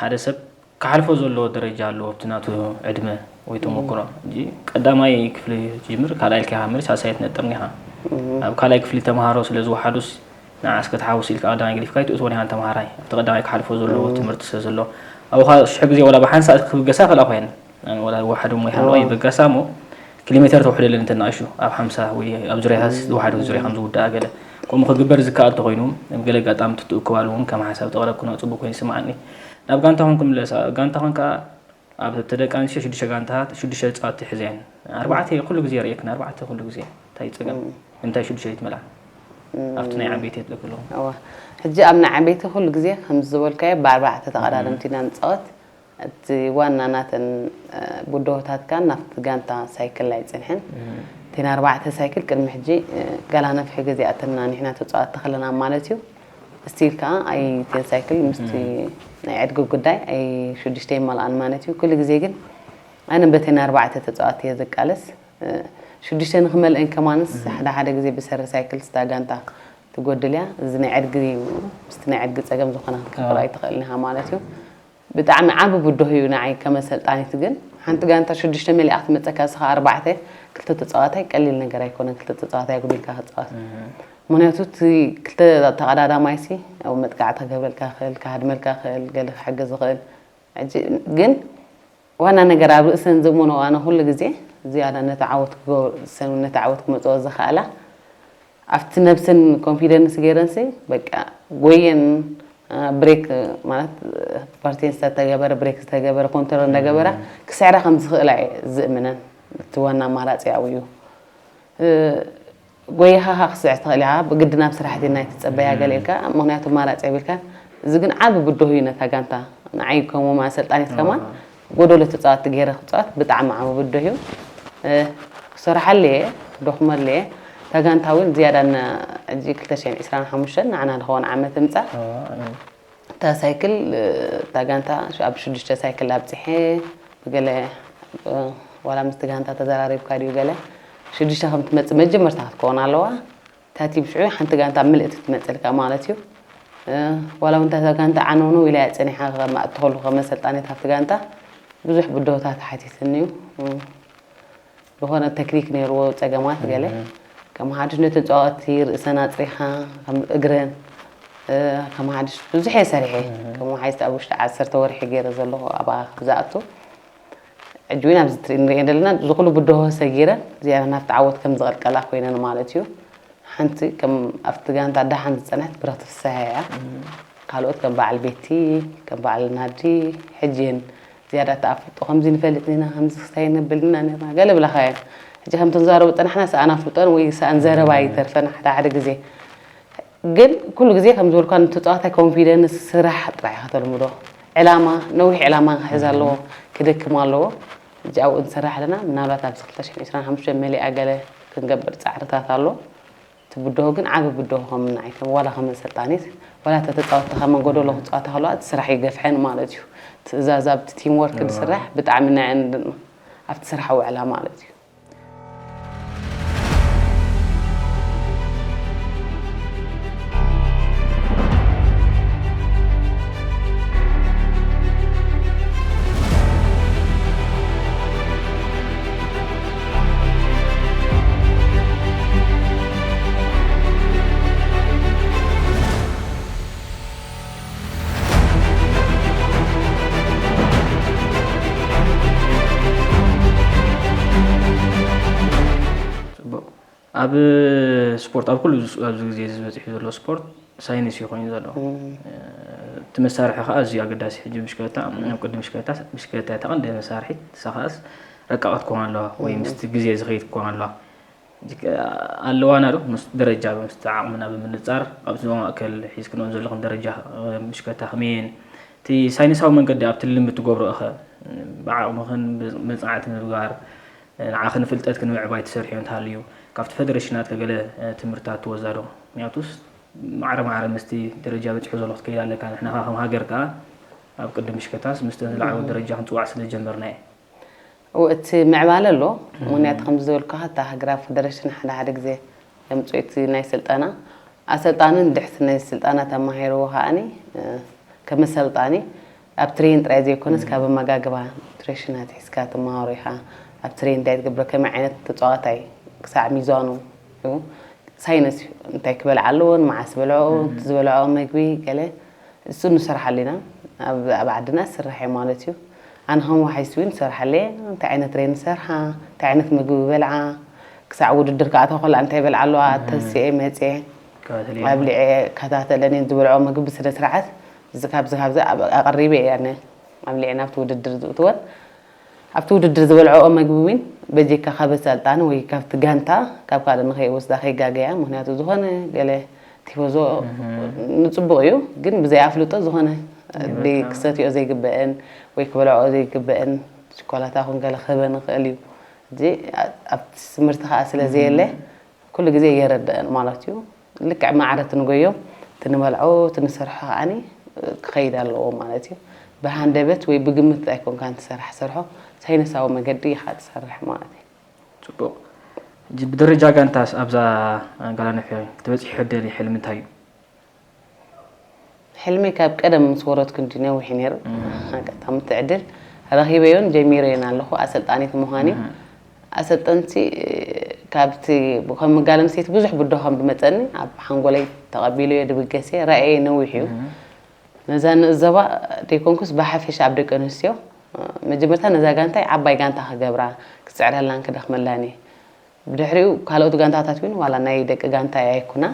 ሓደ ሰብ ክሓልፎ ዘለዎ ደረጃ ኣለዎ ኣብቲ ናቱ ዕድመ ወይ ተመክሮ። ሕጂ ቀዳማይ ክፍሊ ጅምር ካልኣይ ኢልካ ኢኻ መሪስ ሳልሳይ ትነጥር ኒኻ። ኣብ ካልኣይ ክፍሊ ተምሃሮ ስለ ዝወሓዱስ ንዓስ ክትሓውስ ኢልካ ቀዳማይ ገዲፍካ ኣይትእትዎን ኢኻ ንተምሃራይ ኣብቲ ቀዳማይ ክሓልፎ ዘለዎ ትምህርቲ ስለ ዘሎ። ኣብኡ ኸኣ ሽሕ ግዜ ወላ ብሓንሳእ ክብገሳ ይኽእላ ኮይን ኣነ ወላ ወሓዱ እሞ ይሃለዋ ይበገሳ እሞ ኪሎ ሜትር ተውሕደለን እንተ ንኣሽቱ ኣብ ሓምሳ ወይ ኣብ ዙርያታት ዝወሓደ ዙርያ ከም ዝውዳኣ ገለ ከምኡ ክግበር ዝከኣል ተኾይኑ ኣብ ገለ ኣጋጣሚ ትትእክባሉ እውን ከም ሓሳብ ተቕረብክኖ ጽቡቅ ኮይኑ ይስምዓኒ። ናብ ጋንታኹም ክምለስ ኣብ ጋንታኹም ከኣ ኣብ ተደቂ ኣንስትዮ ሽዱሽተ ጋንታታት ሽዱሽተ ተጻወትቲ ሒዘን ኣርባዕተ ኩሉ ግዜ የርእየክን ኣርባዕተ ኩሉ ግዜ እንታይ ጸገም እንታይ ሽዱሽተ ይትመልኣ ኣብቲ ናይ ዓበይቲ የትለክሉ እዋ ሕጂ ኣብ ናይ ዓበይቲ ኩሉ ግዜ ከም ዝበልካዮ ብኣርባዕተ ተቐዳደምቲ ኢና ንጻወት እቲ ዋና ናተን ብድሆታት ከኣ ናብቲ ጋንታ ሳይክል ኣይጸንሐን። እተን ኣርባዕተ ሳይክል ቅድሚ ሕጂ ጋላ ነፍሒ ገዚኣትና ንሕና ተጻወትቲ ከለና ማለት እዩ። ስቲል ከኣ ኣይተን ሳይክል ምስቲ ናይ ዕድጊ ጉዳይ ኣይ ሽዱሽተ ይመልኣን ማለት እዩ። ኩሉ ግዜ ግን ኣነ በተን ኣርባዕተ ተጻወትቲ እየ ዝቃለስ። ሽዱሽተ ንክመልአን ከማንስ ሓደ ሓደ ግዜ ብሰሪ ሳይክል ስታ ጋንታ ትጎድል እያ። እዚ ናይ ዕድጊ ምስቲ ናይ ዕድጊ ጸገም ዝኾነ ክትከፍሎ ኣይትኽእልን ኢኻ ማለት እዩ። ብጣዕሚ ዓቢ ብድሆ እዩ ንዓይ ከም ኣሰልጣኒት ግን ሓንቲ ጋንታ ሽዱሽተ መሊኣ ክትመጸካ ንስኻ ኣርባዕተ ክልተ ተጻዋታይ ቀሊል ነገር ኣይኮነን ክልተ ተጻዋታይ ኣጉዲልካ ክትጻወት ምክንያቱ እቲ ክልተ ተቐዳዳማይሲ ኣብ መጥቃዕቲ ክገብረልካ ክእል ክሃድመልካ ክእል ገለ ክሕግዝ ይኽእል ሕጂ ግን ዋና ነገር ኣብ ርእሰን ዘእምኖ ኣነ ኩሉ ግዜ ዝያዳ ነቲ ዓወት ክገብር ሰን ነቲ ዓወት ክመጽኦ ዝኽኣላ ኣብቲ ነብሰን ኮንፊደንስ ገይረንሲ በቃ ጎየን ብሬክ ማለት ፓርቴን ዝተገበረ ብሬክ ዝተገበረ ኮንትሮል እንዳገበራ ክስዕራ ከም ዝኽእላ እየ ዝእምነን እቲ ዋና ኣማራፂ ኣብኡ እዩ ጎይኻ ካ ክስዕ ትኽእል ኢኻ ብግዲ ናብ ስራሕ ዲና ኣይትፀበያ ገለ ኢልካ ምክንያቱ ኣማራፂ የብልካን እዚ ግን ዓቢ ብድሆ እዩ ነታ ጋንታ ንዓይ ከምኡ ኣሰልጣኒት ከማን ጎደሎ ተፃወቲ ገይረ ክፃወት ብጣዕሚ ዓቢ ብድሆ እዩ ክሰርሓሉ እየ ክደኽመሉ እየ እታ ጋንታ እውን ዝያዳ ሕጂ ክልተ ሽሕን ዕስራን ሓሙሽተን ንዓና ዝኸውን ዓመት እምፃ እታ ሳይክል እታ ጋንታ ኣብ ሽዱሽተ ሳይክል ኣብፂሐ ብገለ ዋላ ምስቲ ጋንታ ተዘራሪብካ ድዩ ገለ ሽዱሽተ ከም ትመፅእ መጀመርታ ክትከውን ኣለዋ እታ ቲም ሽዑ ሓንቲ ጋንታ ምልእቲ ትመፅልካ ማለት እዩ ዋላ እውን እታ ጋንታ ዓነውነው ኢላ እያ ፀኒሓ ከማእቲ ከሉ ከመ ሰልጣኒት ኣብቲ ጋንታ ብዙሕ ብድሆታት ሓቲትኒ እዩ ዝኾነ ተክኒክ ነይርዎ ፀገማት ገለ ከም ሓድሽ ነተን ፀዋወቲ ርእሰን ኣፅሪኻ ከም እግረን ከም ሓድሽ ብዙሕ እየ ሰሪሐ ከም ሓይስቲ ኣብ ውሽጢ ዓሰርተ ወርሒ ገይረ ዘለኹ ኣብኣ ዝኣቱ ሕጂ እውን ኣብዚ ትርኢ ንሪኦ ዘለና እዚ ኩሉ ብድሆ ሰጊረን ዝያዳ ናብቲ ዓወት ከም ዝቐልቀላ ኮይነን ማለት እዩ ሓንቲ ከም ኣብቲ ጋንታ ደሓን ዝፀንሐት ብረክቲ ፍስሃ እያ ካልኦት ከም በዓል ቤቲ ከም በዓል ናዲ ሕጂ እየን ዝያዳ ተኣፍልጦ ከምዚ ንፈልጥ ኢና ከምዚ ክስታይ ነብል ኢና ነርና ገለ ብላኻ እየን ሕጂ ከም ተዛረቡ ፀናሕና ሰኣና ፍልጠን ወይ ሰኣን ዘረባ ይተርፈን ሓደ ሓደ ግዜ ግን ኩሉ ግዜ ከም ዝበልኳ ንተፃዋታይ ኮንፊደንስ ስራሕ ጥራሕ ኢኻ ተልምዶ ዕላማ ነዊሕ ዕላማ ክሕዝ ኣለዎ ክደክም ኣለዎ ሕጂ ኣብኡ ንሰርሕ ኣለና ምናልባት ኣብዚ ክልተ ሽሕን ዕስራን ሓሙሽተን መሊኣ ገለ ክንገብር ፃዕርታት ኣሎ እቲ ብድሆ ግን ዓቢ ብድሆ ከም ንዓይ ከም ዋላ ከም ኣሰልጣኒት ዋላ እታ ተጻወትቲ ከመ ጎደሎ ክጻወታ ከለዋ እቲ ስራሕ ይገፍሐን ማለት እዩ ትእዛዝ ኣብቲ ቲም ወርክ ዝስራሕ ብጣዕሚ ንዐን ኣብቲ ስራሕ ውዕላ ማለት እዩ ኣብ ስፖርት፣ ኣብ ኩሉ ኣብዚ ግዜ ዝበፂሑ ዘሎ ስፖርት ሳይንስ እዩ ኮይኑ ዘሎ። እቲ መሳርሒ ከዓ ኣዝዩ ኣገዳሲ። ሕጂ ብሽክለታ፣ ኣብ ቅዲ ብሽክለታ፣ ብሽክለታ እታ ቀንዲ መሳርሒት፣ ንሳ ከዓስ ረቃቐት ክኾን ኣለዋ ወይ ምስቲ ግዜ ዝኸይድ ክኾን ኣለዋ። ኣለዋና ዶ ምስ ደረጃ፣ ምስቲ ዓቕምና ብምንፃር ኣብዚ ማእከል ሒዝክንኦ ዘለኹም ደረጃ ብሽክለታ ከመየን፣ እቲ ሳይንሳዊ መንገዲ ኣብቲ ልምዲ ትገብሮ እኸ ብዓቕምኽን ብመፅናዕቲ ምግባር ንዓኽን ፍልጠትክን ምዕባይ ትሰርሕዮ እንተሃልዩ፣ ካብቲ ፈደረሽናት ከገለ ትምህርታት ትወስዳ ዶ? ምክንያቱስ ማዕረ ማዕረ ምስቲ ደረጃ በፂሑ ዘሎ ክትከይድ ኣለካ። ንሕና ከዓ ከም ሃገር ከዓ ኣብ ቅድም ምሽከታስ ምስቲ ዝለዓሉ ደረጃ ክንፅዋዕ ስለ ዝጀመርና እዩ። እቲ ምዕባለ ኣሎ። ምክንያቱ ከምዚ ዝበልኩኻ እታ ሃገራዊ ፈደረሽን ሓደ ሓደ ግዜ የምፅኡ እቲ ናይ ስልጠና ኣሰልጣንን ድሕቲ ናይ ስልጠና ተማሂርዎ ከዓኒ ከም ኣሰልጣኒ ኣብ ትሬን ጥራይ ዘይኮነስ ካብ ኣመጋግባ ኑትሪሽን ኣትሒዝካ ትመሃሮ ኢኻ። ኣብ ትሬን እንታይ ትገብሮ፣ ከመይ ዓይነት ተፃዋታይ ክሳዕ ሚዛኑ እዩ። ሳይንስ እዩ። እንታይ ክበልዓ ኣለዎ፣ ንመዓስ ዝበልዖ፣ እቲ ዝበልዖ መግቢ ገለ እሱ ንሰርሓሉ ኢና። ኣብ ኣብ ዓድና ዝስራሕ እዩ ማለት እዩ። ኣነ ከም ወሓይሲ እውን ዝሰርሓለ እየ። እንታይ ዓይነት ሬን ንሰርሓ፣ እንታይ ዓይነት ምግቢ ይበልዓ፣ ክሳዕ ውድድር ክኣትዋ ከለዋ እንታይ ይበልዓ ኣለዋ፣ ተሲኤ መፅየ ኣብሊዐ ከታተለን እየን። ዝበልዖ ምግቢ ብስነ ስርዓት እዚ ካብዚ ካብዚ ኣቐሪበ እየ ኣነ ኣብሊዐ ናብቲ ውድድር ዝእትወን። ኣብቲ ውድድር ዝበልዐኦ መግቢ እውን በጀካ ካብ ኣሰልጣኒ ወይ ካብቲ ጋንታ ካብ ካልእ ንኸይወስዳ ከይጋገያ። ምክንያቱ ዝኾነ ገለ ቲፎዞ ንፅቡቕ እዩ፣ ግን ብዘይ ኣፍልጦ ዝኾነ ክሰትዮ ዘይግበአን ወይ ክበልዐኦ ዘይግበአን ሽኮላታ ኹን ገለ ክህበን ይኽእል እዩ። እዚ ኣብቲ ትምህርቲ ከዓ ስለ ዘየለ ኩሉ ግዜ የረድአን ማለት እዩ። ልክዕ ማዕረ ትንጎዮ ትንበልዖ ትንሰርሖ ከዓኒ ክኸይድ ኣለዎ ማለት እዩ። ብሃንደበት ወይ ብግምት ኣይኮንካን ትሰርሕ ሰርሖ፣ ሳይንሳዊ መገዲ ኢኻ ትሰርሕ ማለት እዩ። ፅቡቕ። ሕጂ ብደረጃ ጋንታስ ኣብዛ ጋላነፊ ክትበፅሒ ሕደሊ ሕልሚ እንታይ እዩ? ሕልሚ ካብ ቀደም ምስ ወረድኩ እንዲ ነዊሕ ነይሩ። ኣጋጣሚ እቲ ዕድል ረኺበዮን ጀሚረዮን ኣለኹ ኣሰልጣኒት ምዃን እዩ። ኣሰልጠንቲ ካብቲ ከም ጋል ኣንስተይቲ ብዙሕ ብድሆ ከም ዝመፀኒ ኣብ ሓንጎለይ ተቐቢለዮ ድብገስ እየ። ራእየይ ነዊሕ እዩ። ነዛ ንእዘባ ደይኮንኩስ ብሓፈሻ ኣብ ደቂ ኣንስትዮ መጀመርታ ነዛ ጋንታይ ዓባይ ጋንታ ክገብራ ክፅዕረላን ክደኽመላን እየ። ብድሕሪኡ ካልኦት ጋንታታት እውን ዋላ ናይ ደቂ ጋንታ ኣይኩና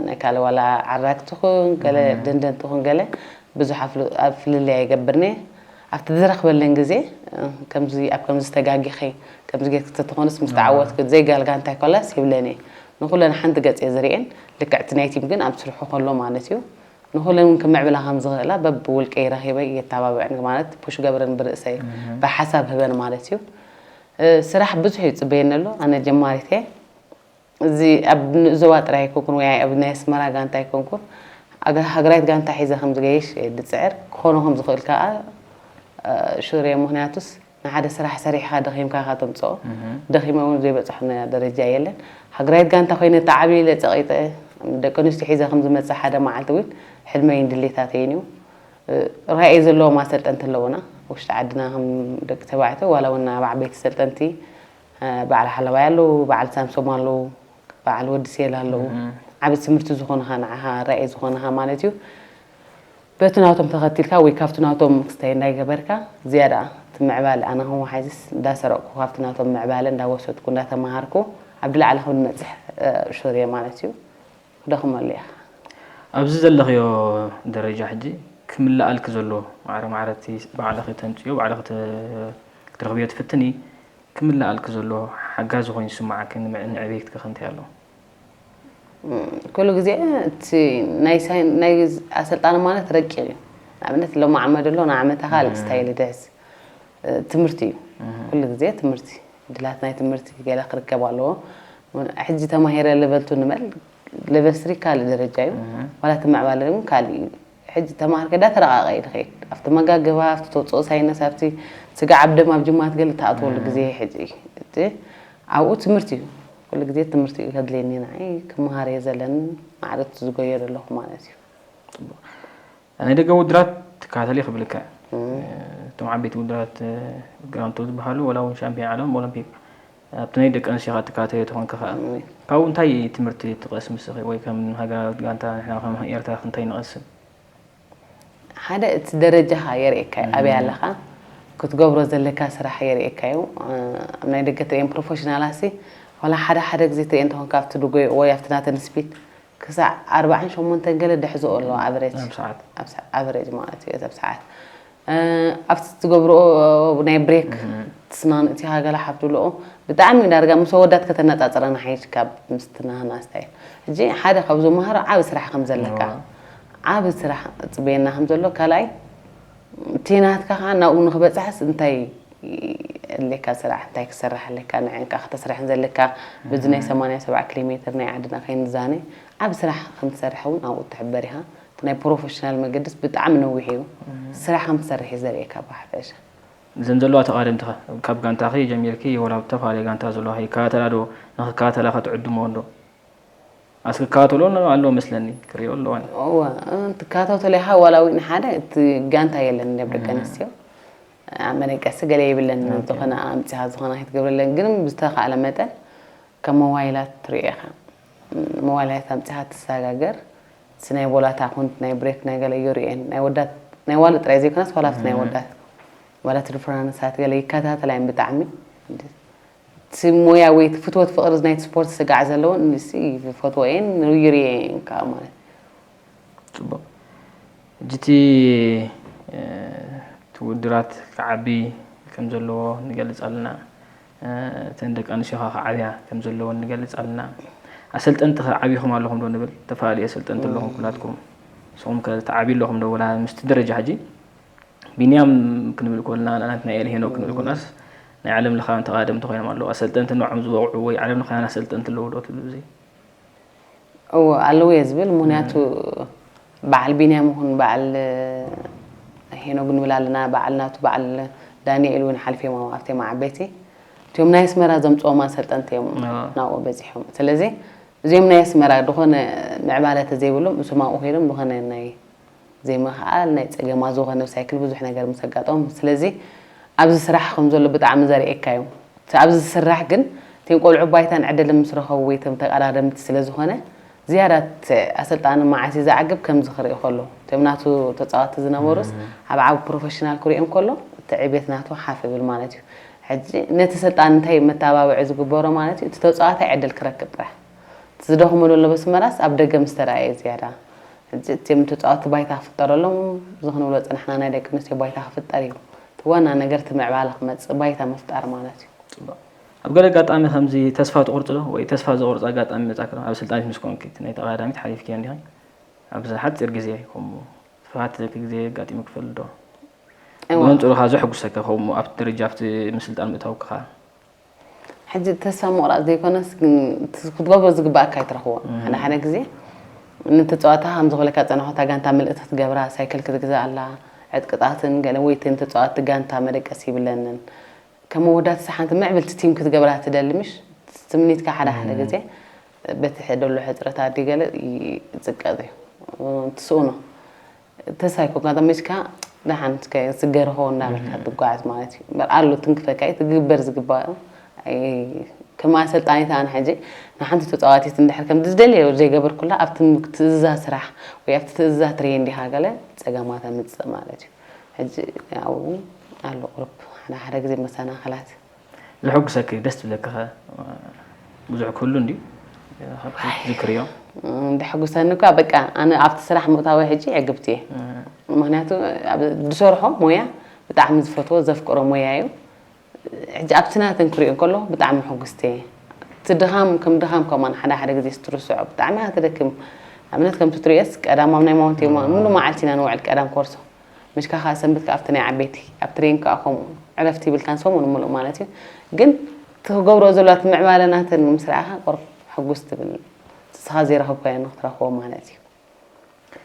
ናይ ካልእ ዋላ ዓራግ ትኹን ገለ ደንደን ትኹን ገለ ብዙሕ ኣፍል- ኣብ ፍልልይ ኣይገብርኒ ኣብቲ ዝረኽበለን ግዜ እ፣ ከምዚ ኣብ ከምዚ ተጋጊኸ ከምዚ ጌርክ ተተኾንስ ምስ ተዓወትክ ዘይጋል ጋንታ ይኮላስ ይብለኒ ንኹለን ሓንቲ ገፅ እየ ዝርእየን ልክዕቲ ናይ ቲም ግን ኣብ ስርሑ ከሎ ማለት እዩ ንኹለን እውን ክምዕብላ ከም ዝኽእላ በብውልቀይ ረኺበ የተባብዐን ማለት ፑሽ ገብረን ብርእሰይ ብሓሳብ ህበን ማለት እዩ ስራሕ ብዙሕ እዩ ዝፅበየኒ ኣሎ ኣነ ጀማሪት እየ እዚ ኣብ ንእዘዋ ጥራይ ኣይኮንኩን ወይ ኣብ ናይ ኣስመራ ጋንታ ኣይኮንኩን ሃገራዊት ጋንታ ሒዘ ከም ዝገይሽ እየ ዝፅዕር ክኾኖ ከም ዝኽእል ከዓ ሹር እየ ምክንያቱስ ንሓደ ስራሕ ሰሪሕኻ ደኺምካ ኢኻ ተምፅኦ ደኺመ እውን ዘይበፅሖ ደረጃ የለን ሃገራዊት ጋንታ ኮይነ ተዓብየ ኢለ ፀቒጠ ደቂ ኣንስትዮ ሒዘ ከም ዝመፅእ ሓደ መዓልቲ እውን ሕልመይን ድሌታተይን እዩ ራእይ ዘለዎም ኣሰልጠንቲ ኣለውና ውሽጢ ዓድና ከም ደቂ ተባዕትዮ ዋላ እውን ኣብ ዓበይቲ ሰልጠንቲ በዓል ሓለዋይ ኣለዉ በዓል ሳምሶም ኣለዉ በዓል ወዲ ሴል ኣለዉ ዓብ ትምህርቲ ዝኾንኻ ንዓኻ ራእይ ዝኾንኻ ማለት እዩ በቲ ናቶም ተኸቲልካ ወይ ካብቲ ናቶም ክስታይ እንዳይገበርካ ዝያዳ ትምዕባል ኣነ ከም ወሓይዝስ እንዳሰረቅኩ ካብቲ ናቶም ምዕባለ እንዳወሰድኩ እንዳተማሃርኩ ኣብ ድላዕሊ ከም ንመፅሕ ሹር እየ ማለት እዩ ክደኽመሉ ኢኻ ኣብዚ ዘለኽዮ ደረጃ ሕጂ ክምልኣልኪ ዘሎ ማዕረ ማዕረ እቲ ባዕልኺ ተምፅዮ ባዕልኺ ክትረኽብዮ ትፍትኒ ክምልኣልኪ ዘሎ ሓጋዚ ኮይኑ ዝስምዓኪ ንዕቤትኪ ከ እንታይ ኣሎ? ኩሉ ግዜ እቲ ናይ ኣሰልጣኒ ማለት ረቂቕ እዩ። ንኣብነት ሎሚ ዓመት ኣሎ ንዓመታ ካልእ ስታይል ይድህስ ትምህርቲ እዩ። ኩሉ ግዜ ትምህርቲ ድላት ናይ ትምህርቲ ገለ ክርከብ ኣለዎ። ሕጂ ተማሂረ ሌቨል ቱ ንበል ሌቨል ስሪ ካልእ ደረጃ እዩ። ዋላ እቲ ምዕባለ እውን ካልእ እዩ። ሕጂ ተማሃር ከዳ ተረቃቀ እዩ ዝኸይድ ኣብቲ መጋገባ ኣብቲ ተውፅኦ ሳይነስ ኣብቲ ስጋ ኣብ ደም ኣብ ጅማት ገለ ተኣትወሉ ግዜ ሕጂ እቲ ኣብኡ ትምህርቲ እዩ ኩሉ ግዜ ትምህርቲ እዩ ከድልየኒ ንዓይ ክመሃር እየ ዘለኒ ማዕረት ዝጎዮ ዘለኹ ማለት እዩ ናይ ደገ ውድራት ትከታተሊ ክብልካ እቶም ዓበይቲ ውድራት ግራንቶ ዝበሃሉ ወላ እውን ሻምፒዮን ዓለም ኦሎምፒክ ኣብቲ ናይ ደቂ ኣንስትዮ ትከታተሊ ተኾንካ ከዓ ካብኡ እንታይ ትምህርቲ ትቐስም ስኺ ወይ ከም ሃገራዊት ጋንታ ንሕና ከም ኤርትራ እንታይ ንቐስም ሓደ እቲ ደረጃኻ የርእየካ እዩ ኣበይ ኣለኻ ክትገብሮ ዘለካ ስራሕ የርእየካ እዩ ኣብ ናይ ደገ ትርእየን ፕሮፌሽናላት ሲ ዋላ ሓደ ሓደ ግዜ ትሪኦ እንተኾንካ ኣብቲ ድጎይኡ ወይ ኣብቲ ናተን ስፒድ ክሳዕ ኣርባዓን ሸሞንተን ገለ ድሕዝኦ ኣለዎ ኣቨሬጅ። ኣብ ሰዓት ኣብ ሰ- ኣቨሬጅ ማለት እዩ ኣብ ሰዓት። እ፣ ኣብቲ ትገብርኦ ናይ ብሬክ ትስናን እቲ ሃገላ ሓብትልኦ ብጣዕሚ ዳርጋ ምስ ወዳት ከተነጻጽረ ንሓይሽ ካብ ምስትና ናስታይ። ሕጂ ሓደ ካብ ዝመሃሮ ዓቢ ስራሕ ከም ዘለካ፣ ዓቢ ስራሕ ጽበየና ከም ዘሎ ካልኣይ እቲ ናትካ ከዓ ናብኡ ንክበፅሕስ እንታይ ኣለካ ስራሕ እንታይ ክሰርሕ ኣለካ ንዕንካ ክተስርሕን ዘለካ በዚ ናይ ሰማንያ ሰብዓ ኪሎ ሜትር ናይ ዓድና ከይንዛነ ዓብ ስራሕ ከም ትሰርሕ እውን ኣብኡ ትሕበር ኢካ። እቲ ናይ ፕሮፌሽናል መገድስ ብጣዕሚ ነዊሕ እዩ። ስራሕ ከም ትሰርሕ እዩ ዘርእየካ ብሓፈሻ። እዘን ዘለዋ ተቓደምትኻ ካብ ጋንታኺ ጀሚርኪ ወላ ኣብ ዝተፈላለየ ጋንታ ዘለዋ ይከታተላ ዶ? ንክከታተላ ከትዕድሞ እንዶ ኣስክከታተሎ ኣሎ መስለኒ ክሪኦ ኣለዋን። እወ ትከታተሎ ኢኻ ዋላ እውን ሓደ እቲ ጋንታ የለን ደቂ ኣንስትዮ ኣብ መደቀሲ ገለ የብለን። ዝኾነ ኣምፂኻ ዝኾነ ከይትገብረለን ግን ብዝተኻእለ መጠን ከም ሞባይላት ትሪኦ ኢኻ። ሞባይላት ኣምፂኻ ትሰጋገር እቲ ናይ ቦላታ ኮንት ናይ ብሬክ ናይ ገለ ይሪኤን ናይ ወዳት ናይ ዋሉ ጥራይ ዘይኮነስ ዋላ ኣብቲ ናይ ወዳት ዋላ እቲ ዲፈረንሳት ገለ ይከታተላ እየን ብጣዕሚ። እቲ ሞያ ወይ እቲ ፍትወት ፍቕሪ ናይቲ ስፖርት ስጋዕ ዘለወን ንስ ይፈትዎ እየን ይሪኦ እየን ከዓ ማለት ፅቡቅ። ሕጂ እቲ እቲ ውድድራት ክዓቢ ከም ዘለዎ ንገልፅ ኣለና። እተን ደቂ ኣንስትዮ ከዓ ክዓብያ ከም ዘለወን ንገልፅ ኣለና። ኣሰልጠንቲ ከ ዓቢኹም ኣለኹም ዶ ንብል? ዝተፈላለዩ ኣሰልጠንቲ ኣለኹም ኩላትኩም። ንስኹም ከ ትዓብዩ ኣለኹም ዶ ወላ ምስቲ ደረጃ ሕጂ ቢንያም ክንብል ከለና ንኣብነት ናይ ኤል ሄኖክ ክንብል ከለናስ ናይ ዓለም ለኻውያን ተቓደምቲ ኮይኖም ኣለዉ። ኣሰልጠንቲ ንዖም ዝበቕዑ ወይ ዓለም ለኻውያን ኣሰልጠንቲ ኣለዉ ዶ ትብሉ ብዚ? እዎ ኣለዉ እየ ዝብል ምክንያቱ በዓል ቢንያም ይኹን በዓል ሄኖግ ንብል ኣለና በዓል ናቱ በዓል ዳንኤል እውን ሓልፊ እዮም ኣብቴ መዓበይቲ እቲኦም ናይ ኣስመራ ዘምፅኦም ኣሰልጠንቲ እዮም ናብኡ በፂሖም ስለዚ እዚኦም ናይ ኣስመራ ዝኾነ ምዕባለ ተዘይብሎም እሶም ኣብኡ ከይዶም ዝኾነ ናይ ዘይምኽኣል ናይ ፀገማት ዝኾነ ሳይክል ብዙሕ ነገር ምስ ኣጋጠሞም ስለዚ ኣብዚ ስራሕ ከም ዘሎ ብጣዕሚ ዘርእየካ እዩ እቲ ኣብዚ ዝስራሕ ግን እቲም ቆልዑ ባይታን ዕድልን ምስ ረኸቡ ወይ እቶም ተቐዳደምቲ ስለ ዝኾነ ዝያዳ እቲ ኣሰልጣኒ መዓስ እዩ ዝዓግብ ከምዚ ክርኢ ከሎ እቶም ናቱ ተፃወቲ ዝነበሩስ ኣብ ዓብ ፕሮፌሽናል ክሪኦም ከሎ እቲ ዕቤት ናቱ ሓፍ ይብል ማለት እዩ ሕጂ ነቲ ሰልጣን እንታይ መተባብዒ ዝግበሮ ማለት እዩ እቲ ተፃዋታይ ዕድል ክረክብ ጥራሕ እቲ ዝደኽመሉ ኣሎ በስመራስ ኣብ ደገ ምስ ተረኣየ ዝያዳ ሕጂ እቲም ተፃወቲ ባይታ ክፍጠረሎም እዚ ክንብሎ ፀናሕና ናይ ደቂ ኣንስትዮ ባይታ ክፍጠር እዩ እቲ ዋና ነገር እቲ ምዕባለ ክመፅእ ባይታ ምፍጣር ማለት እዩ ፅቡቅ ኣብ ገለ ኣጋጣሚ ከምዚ ተስፋ ትቆርፂ ዶ ወይ ተስፋ ዘቁርፂ ኣጋጣሚ ይመፃኪ ዶ ኣብ ስልጣኒት ምስ ኮንኪ እቲ ናይ ተቐዳዳሚት ሓሊፍክዮ እንዲኺ ኣብዚ ሓፂር ግዜ ከምኡ ዝፈተነኪ ግዜ ኣጋጢሙኪ ይፈልጥ ዶ ብመንፅሩ ከዓ ዘሐጉሰኪ ከምኡ ኣብቲ ደረጃ ኣብቲ ምስልጣን ምእታውኪ ከዓ ሕጂ ተስፋ ምቑራፅ ዘይኮነስ ግን እቲ ክትገብሮ ዝግባኣካ ኣይትረኽቦ ሓደ ሓደ ግዜ ንተፃዋታ ከም ዝኾለካ ፀንሖታ ጋንታ ምልእቲ ክትገብራ ሳይክል ክትግዛእ ኣላ ዕጥቅጣትን ገለ ወይትን ተፃዋቲ ጋንታ መደቀስ ይብለንን ከም መወዳእቲ ሓንቲ ምዕብልቲ ቲም ክትገብራ ትደሊ ምሽ ትምኒትካ ሓደ ሓደ ግዜ በቲ ደሎ ሕፅረት ኣዲ ገለ ይፅቀጥ እዩ ትስእኖ ተስፋ ኣይኮንካ ጠሚስካ ደሓን ስገርሆ እንዳበልካ ትጓዓዝ ማለት እዩ እምበር ኣሎ ትንክፈካ እዩ ትግበር ዝግባእ ከም ኣሰልጣኒት ኣነ ሕጂ ንሓንቲ ተፃዋቲት እንድሕር ከም ዝደልየ ዘይገበርኩላ ኣብቲ ትእዝዛ ስራሕ ወይ ኣብቲ ትእዝዛ ትሬን ዲኻ ገለ ፀገማት ኣምፅእ ማለት እዩ ሕጂ ኣብኡ ኣሎ ቁሩብ ሓደ ሓደ ግዜ መሰናኸላት ዘሐጉሰኪ ደስ ትብለኪ ከ ብዙሕ ክህሉ እንድዩ ዝክርዮ እንድሕጉሰኒ እኳ በቃ ኣነ ኣብቲ ስራሕ ምእታዊ ሕጂ ዕግብቲ እየ ምክንያቱ ዝሰርሖ ሞያ ብጣዕሚ ዝፈትዎ ዘፍቅሮ ሞያ እዩ ሕጂ ኣብቲ ናተን ክሪኦ ከሎ ብጣዕሚ ሕጉስቲ እየ እቲ ድኻም ከም ድኻም ከማን ሓደ ሓደ ግዜ ስትርስዖ ብጣዕሚ እያ ትደክም ኣብነት ከምቲ ትሪኦስ ቀዳም ኣብ ናይ ማውንቴን ሙሉ መዓልቲ ኢና ንውዕል ቀዳም ኮርሶ ምሽ ከኣ ሰንበት ከኣ ኣብቲ ናይ ዓበይቲ ኣብ ትሬን ከኣ ከምኡ ዕረፍቲ ይብልካን ሰሙን ምሉእ ማለት እዩ ግን እቲ ክገብሮ ዘሎ እቲ ምዕባለ ናተን ምስ ረኣኻ ቁሩብ ሕጉስ ትብል ንስኻ ዘይረኸብካዮ ንክትረኽቦ ማለት እዩ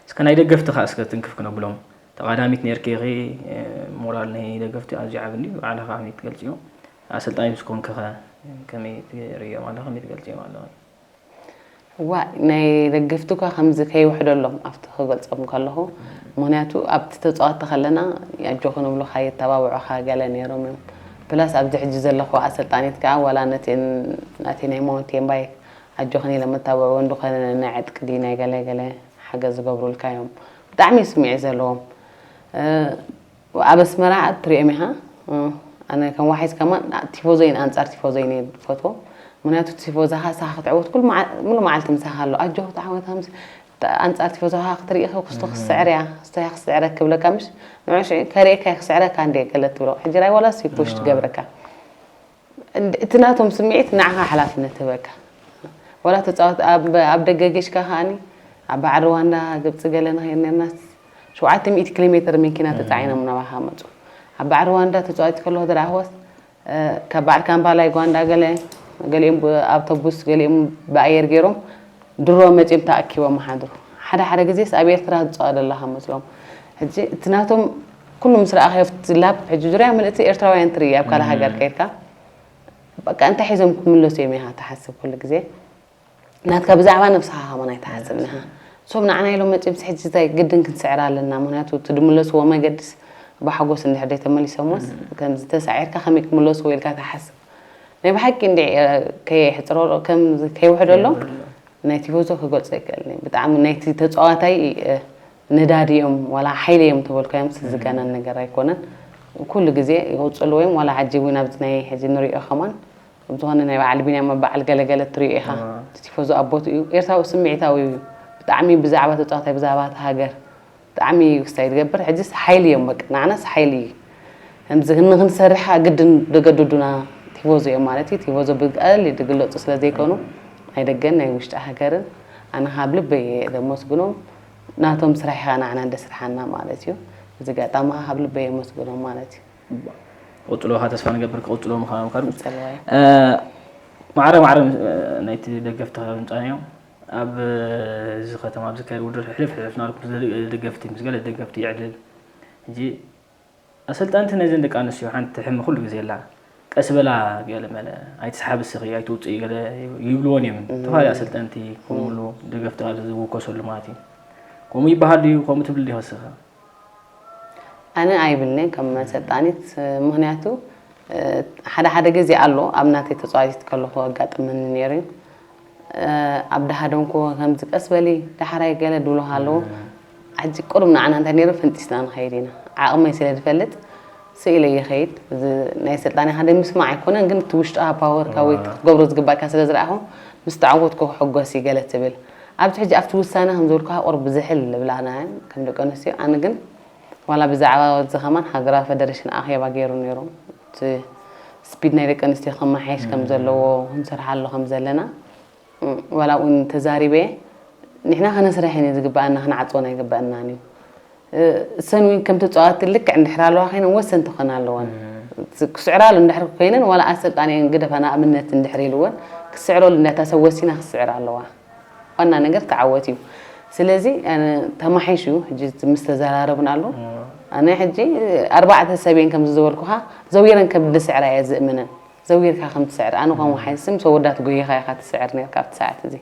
እስከ ናይ ደገፍቲ ከኣ እስከ ትንክፍ ክነብሎም ተቐዳሚት ነርኪ ኢኺ ሞራል ናይ ደገፍቲ ኣዝዩ ዓቢ እንድዩ ባዕልኻ ከመይ ትገልጽዮ ኣሰልጣኒ ምስ ኮንኪ ከ ከመይ ትርእዮም ኣለኺ ከመይ ትገልጽዮም ኣለኺ እዋ ናይ ደገፍቲ እኳ ከምዚ ከይውሕደሎም ኣብቲ ክገልፆም ከለኹ ምክንያቱ ኣብቲ ተፃወቲ ከለና ኣጆኺ ንብሉኻ የተባብዑኻ ገለ ነይሮም እዮም ፕላስ ኣብዚ ሕጂ ዘለኹ ኣሰልጣኒት ከዓ ዋላ ነቲ ናቲ ናይ ማውንቴን ባይክ ኣጆኽን ኢለ መታብዑ እንድኾነ ናይ ዕጥቂ ድዩ ናይ ገለ ገለ ሓገዝ ዝገብሩልካ እዮም ብጣዕሚ ስሚዒት ዘለዎም ኣብ ኣስመራ ትሪኦም ኢኻ ኣነ ከም ዋሒስ ከማን ቲፎዞይን ኣንፃር ቲፎዞይን እየ ዝፈትዎም ምክንያቱ ቲፎዛኻ ሳኻ ክትዕወት ኩሉ መዓ- ሙሉ መዓልቲ ምሳኻ ኣሎ። ኣጆኹ ተዓወት፣ ከምዚ ኣንጻር ቲፎዛኻ ክትርኢ ኢኺ፣ ክስቶ ክትስዕር እያ፣ ክስቶ እያ ክትስዕረክ ክብለካ፣ ምሽ ንዑ ሽዑ ከርእየካ እየ ክስዕረካ እንደ ገለ ትብሎ። ሕጂ ራይ ዋላ ሲ ፑሽ ትገብረካ። እንድ- እቲ ናቶም ስምዒት ንዓኻ ሓላፍነት ትህበካ። ዋላ ተጻወት ኣብ ኣብ ደገ ጌሽካ ከኣኒ ኣብ በዓል ሩዋንዳ ግብጺ ገለ ንኸይድ ነርና፣ ሸውዓተ ሚእቲ ኪሎ ሜትር መኪና ተጻዒኖም ናባኻ መጹ። ኣብ በዓል ሩዋንዳ ተጻዊት ከለኹ ዝረኣኽዎስ ካብ በዓል ካምፓላ ዩጋንዳ ገለ ገሊኦም ብኣውቶቡስ ገሊኦም ብኣየር ገይሮም ድሮ መጺኦም ተኣኪቦም ሓድሩ። ሓደ ሓደ ግዜስ ኣብ ኤርትራ ዝጻወት ዘለኻ መስሎም። ሕጂ እቲ ናቶም ኩሉ ምስ ረኣኻዮ ኣብቲ ላፕ ሕጂ ዙርያ ምልእቲ ኤርትራውያን ትርኢ ኣብ ካልእ ሃገር ከይድካ በቃ እንታይ ሒዞም ክምለሱ እዮም ኢኻ ትሓስብ ኩሉ ግዜ። ናትካ ብዛዕባ ነብስኻ ከማን ኣይትሓስብን ኢኻ። ሶም ንዓና ኢሎም መጺኦምስ ሕጂ እንታይ ግድን ክንስዕር ኣለና። ምኽንያቱ እቲ ዝምለስዎ መገድስ ብሓጎስ እንድሕር ዘይተመሊሶምስ ከምዚ ተሳዒርካ ከመይ ክምለስዎ ኢልካ ትሓስብ። ናይ ብሓቂ እንድዒ ከየሕጽሮ ከም ከይውሕደሎም ናይ ቲፎዞ ክገልጾ ኣይክእልን እየ። ብጣዕሚ ናይቲ ተጻዋታይ ነዳዲ እዮም ዋላ ሓይሊ እዮም ተበልካዮምስ ዝጋነን ነገር ኣይኮነን። ኩሉ ግዜ ይቕጽልዎ እዮም ዋላ ዓጂቡ ናብዚ ናይ ሕጂ ንሪኦ ከማን ኣብ ዝኾነ ናይ በዓል ቢንያም ኣብ በዓል ገለገለ ትሪኦ ኢኻ እቲ ቲፎዞ ኣብ ቦትኡ እዩ ኤርትራዊ ስምዒታዊ እዩ ብጣዕሚ ብዛዕባ ተጻዋታይ ብዛዕባ እቲ ሃገር ብጣዕሚ እዩ ክስታይ ዝገብር ሕጂስ ሓይሊ እዮም በቃ ንዓናስ ሓይሊ እዩ ከምዚ ንክንሰርሕ ግድን ዘገድዱና ቲፎዞ እዮም ማለት እዩ ቲፎዞ ብቀሊል ዝግለፁ ስለ ዘይኮኑ ናይ ደገን ናይ ውሽጢ ሃገርን ኣነ ካብ ልበይ እየ ዘመስግኖም ናቶም ስራሕ ኢኻ ንዓና እንደስርሓና ማለት እዩ እዚ ጋጣሚ ካብ ልበይ የመስግኖም ማለት እዩ ክቕፅልዎ ከዓ ተስፋ ንገብር ክቕፅልዎ ምዃኖም ከ ፀለዋይ ማዕረ ማዕረ ናይቲ ደገፍቲ ምፃና እዮም ኣብ እዚ ከተማ ኣብ ዝካየድ ውድድር ሕልፍ ሕልፍ ናልኩም ደገፍቲ ምስ ገለ ደገፍቲ ይዕልል ሕጂ ኣሰልጠንቲ ነዘን ደቂ ኣንስትዮ ሓንቲ ሕሚ ኩሉ ግዜ ኣላ ቀስ በላ ገለ መለ ኣይትስሓቢ ስኺ ኣይትውፅኢ ገለ ይብልዎን እዮም ተፋሊ ኣሰልጠንቲ ከምሉ ደገፍቲ ዝውከሰሉ ማለት እዩ ከምኡ ይበሃል ድዩ ከምኡ ትብል ዲኸ ስኸ ኣነ ኣይብልንን ከም መሰልጣኒት ምክንያቱ ሓደ ሓደ ግዜ ኣሎ ኣብ ናተይ ተፃዋቲት ከለኹ ኣጋጥመኒ ነይሩ እዩ ኣብ ደሃደንኩ ከምዚ ቀስ በሊ ዳሕራይ ገለ ድብሉ ኣለዉ ሕጂ ቁሩብ ንዓና እንታይ ነይሩ ፈንጢስና ንኸይድ ኢና ዓቕመይ ስለ ዝፈልጥ ስኢለ ይኸይድ ናይ ስልጣን ሓደ ምስማዕ ኣይኮነን ግን እቲ ውሽጣ ፓወርካ ወይ ክትገብሮ ዝግባእካ ስለ ዝረኣኹ ምስ ተዓወትኩ ክሕጎስ ይገለ ትብል ኣብዚ ሕጂ ኣብቲ ውሳነ ከም ዝበልኩኻ ቁሩብ ብዝሕል ልብላና ከም ደቂ ኣንስትዮ ኣነ ግን ዋላ ብዛዕባ ወዚ ከማን ሃገራዊ ፈደረሽን ኣኼባ ገይሩ ነይሩ እቲ ስፒድ ናይ ደቂ ኣንስትዮ ከመሓየሽ ከም ዘለዎ ክንሰርሓሉ ከም ዘለና ዋላ እውን ተዛሪበ ንሕና ከነስርሕ እዩ ዝግበኣና ክንዓፅወን ኣይግበኣናን እዩ እሰን እውን ከም ተፃዋቲ ልክዕ እንድሕር ኣለዋ ኮይነን ወሰንቲ ክኾና ኣለወን ክስዕራሉ እንድሕር ኮይነን ዋላ ኣሰልጣኒአን ግደፋ ንኣብነት እንድሕር ኢልወን ክስዕረሉ እንዳታ ሰብ ወሲና ክስዕር ኣለዋ ዋና ነገር ተዓወት እዩ ስለዚ ተማሒሽ እዩ ሕጂ ምስ ተዘራረብን ኣሎ ኣነ ሕጂ ኣርባዕተ ሰብየን ከም ዝበልኩኻ ዘዊረን ከም ዝስዕራ እየ ዝእምነን ዘዊርካ ከም ትስዕር ኣነ ኮን ወሓይስ ምስ ወዳት ጎይኻ ኢኻ ትስዕር ነርካ ኣብቲ ሰዓት እዚ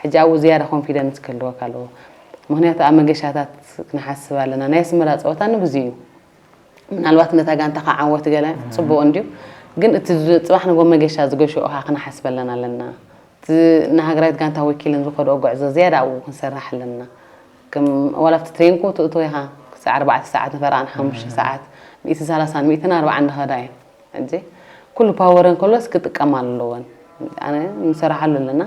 ሕጂ ኣብኡ ዝያዳ ኮንፊደንስ ክህልወካ ኣለዎ ምክንያቱ ኣብ መገሻታት ክንሓስብ ኣለና ናይ ኣስመራ ፀወታ ንብዙ እዩ ምናልባት ነታ ጋንታ ከዓወት ገለ ፅቡቅ እንድዩ ግን እቲ ጽባሕ ንጎ መገሻ ዝገሽኦ ካ ክንሓስበለን ኣለና ንሃገራዊት ጋንታ ወኪለን ዝኸድኦ ጉዕዞ ዝያዳ ኣብኡ ክንሰርሕ ኣለና ከም ዋላ ኣብቲ ትሬንኩ ትእቶ ኢኻ ክሳዕ ኣርባዕተ ሰዓት ንፈረቓን ሓሙሽተ ሰዓት ሚእቲ ሰላሳን ሚእትን ኣርባዓን ዝኸዳ እየን ሕጂ ኩሉ ፓወረን ከሎስ ክጥቀማ ኣለወን ኣነ ንሰርሓሉ ኣለና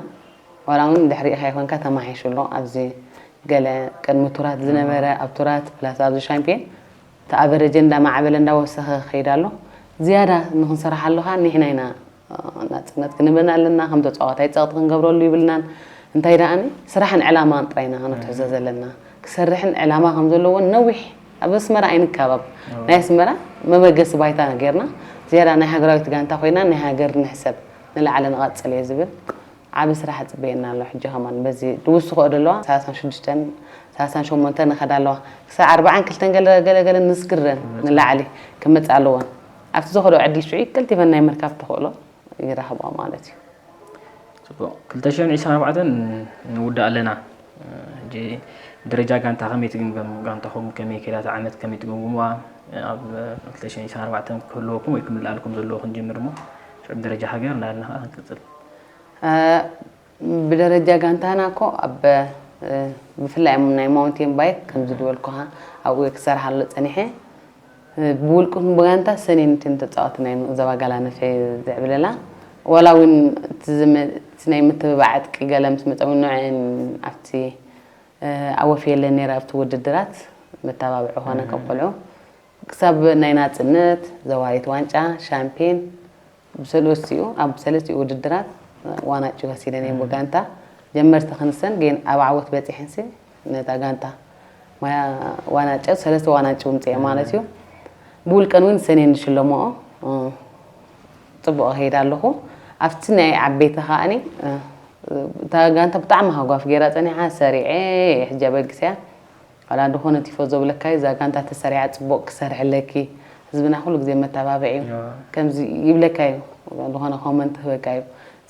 ዋላ እውን ድሕሪኻ ይኮንካ ተማሒሹ ኣሎ ኣብዚ ገለ ቅድሚ ቱራት ዝነበረ ኣብ ቱራት ፕላስ ኣብዚ ሻምፒዮን እቲ ኣቨረጀ እንዳማዕበለ እንዳወሰኸ ክኸይድ ኣሎ ዝያዳ ንክንሰርሓሉ ከዓ ንሕና ኢና ናፅነት ክንበን ኣለና ከም ተፃዋታይ ፀቕጢ ክንገብረሉ ይብልናን እንታይ ደኣኒ ስራሕን ዕላማን ጥራይ ኢና ከነትሕዞ ዘለና ክሰርሕን ዕላማ ከም ዘለዎን ነዊሕ ኣብ ኣስመራ ኣይንካባብ ናይ ኣስመራ መበገሲ ባይታ ጌርና ዝያዳ ናይ ሃገራዊት ጋንታ ኮይና ናይ ሃገር ንሕሰብ ንላዕሊ ንቐፅል እየ ዝብል ዓቢ ስራሕ ይጽበየና ኣሎ ሕጂ ከማን በዚ ድውስኽኦ ዘለዋ ሰላሳን ሽዱሽተን ሰላሳን ሸሞንተን ይኸዳ ኣለዋ ክሳብ ኣርባዓን ክልተን ገለ ገለ ገለ ንስግረን ንላዕሊ ክመጽእ ኣለወን ኣብቲ ዝኸዶ ዕድል ሽዑ ቀልጢፈን ናይ ምርካብ ተኽእሎ ይረኽባ ማለት እዩ ጽቡቕ ክልተ ሽሕን ዕስራን ኣርባዕተን ንውዳእ ኣለና ሕጂ ደረጃ ጋንታ ከመይ ትግምገም ጋንታኹም ከመይ ከይዳ እታ ዓመት ከመይ ትግምግምዋ ኣብ ክልተ ሽሕን ዕስራን ኣርባዕተን ክህልወኩም ወይ ክምልኣልኩም ዘለዎ ክንጅምር እሞ ሽዑ ብደረጃ ሃገር እንዳበልና ከዓ ክንቅጽል ብደረጃ ጋንታና እኮ ኣብ ብፍላይ ኣብ ናይ ማውንቴን ባይክ ከምዚ ዝበልኩኻ ኣብኡ ክሰርሓሉ ፀኒሐ ብውልቅኹም ብጋንታ ሰኔን እትን ተፃወቲ ናይ ዞባ ጋላ ነፍሒ ዝዕብለላ ዋላ እውን እቲ ዝመ- እቲ ናይ ምትብባዕ ዕጥቂ ገለ ምስ መጸ እውን ንዐን ኣብቲ ኣወፍየለን ነይረ ኣብቲ ውድድራት መተባብዒ ኾነ ከም ቆልዑ ክሳብ ናይ ናጽነት ዘዋሪት ዋንጫ ሻምፒን ብሰለስቲኡ ኣብ ሰለስቲኡ ውድድራት ዋናጭ ወሲደን እየ ብጋንታ ጀመርቲ ክንሰን ግን ኣብ ዓወት በጺሐንሲ ነታ ጋንታ ማያ ዋናጨ ሰለስተ ዋናጭ ውምጽ ማለት እዩ። ብውልቀን እውን ሰኔን ዝሽለምኦ ጽቡቕ ከይድ ኣለኹ። ኣብቲ ናይ ዓበይቲ ከዓኒ እታ ጋንታ ብጣዕሚ ሃጓፍ ገይራ ጸኒሓ ሰሪዐ ሕጂ ኣበግስያ ዋላ ዝኾነ ቲፎዞ ብለካ እዛ ጋንታ ተሰሪዓ ጽቡቕ ክሰርሕለኪ ህዝብና ኩሉ ግዜ መተባብዒ እዩ ከምዚ ይብለካ እዩ ዝኾነ ኮመንት ክህበካ እዩ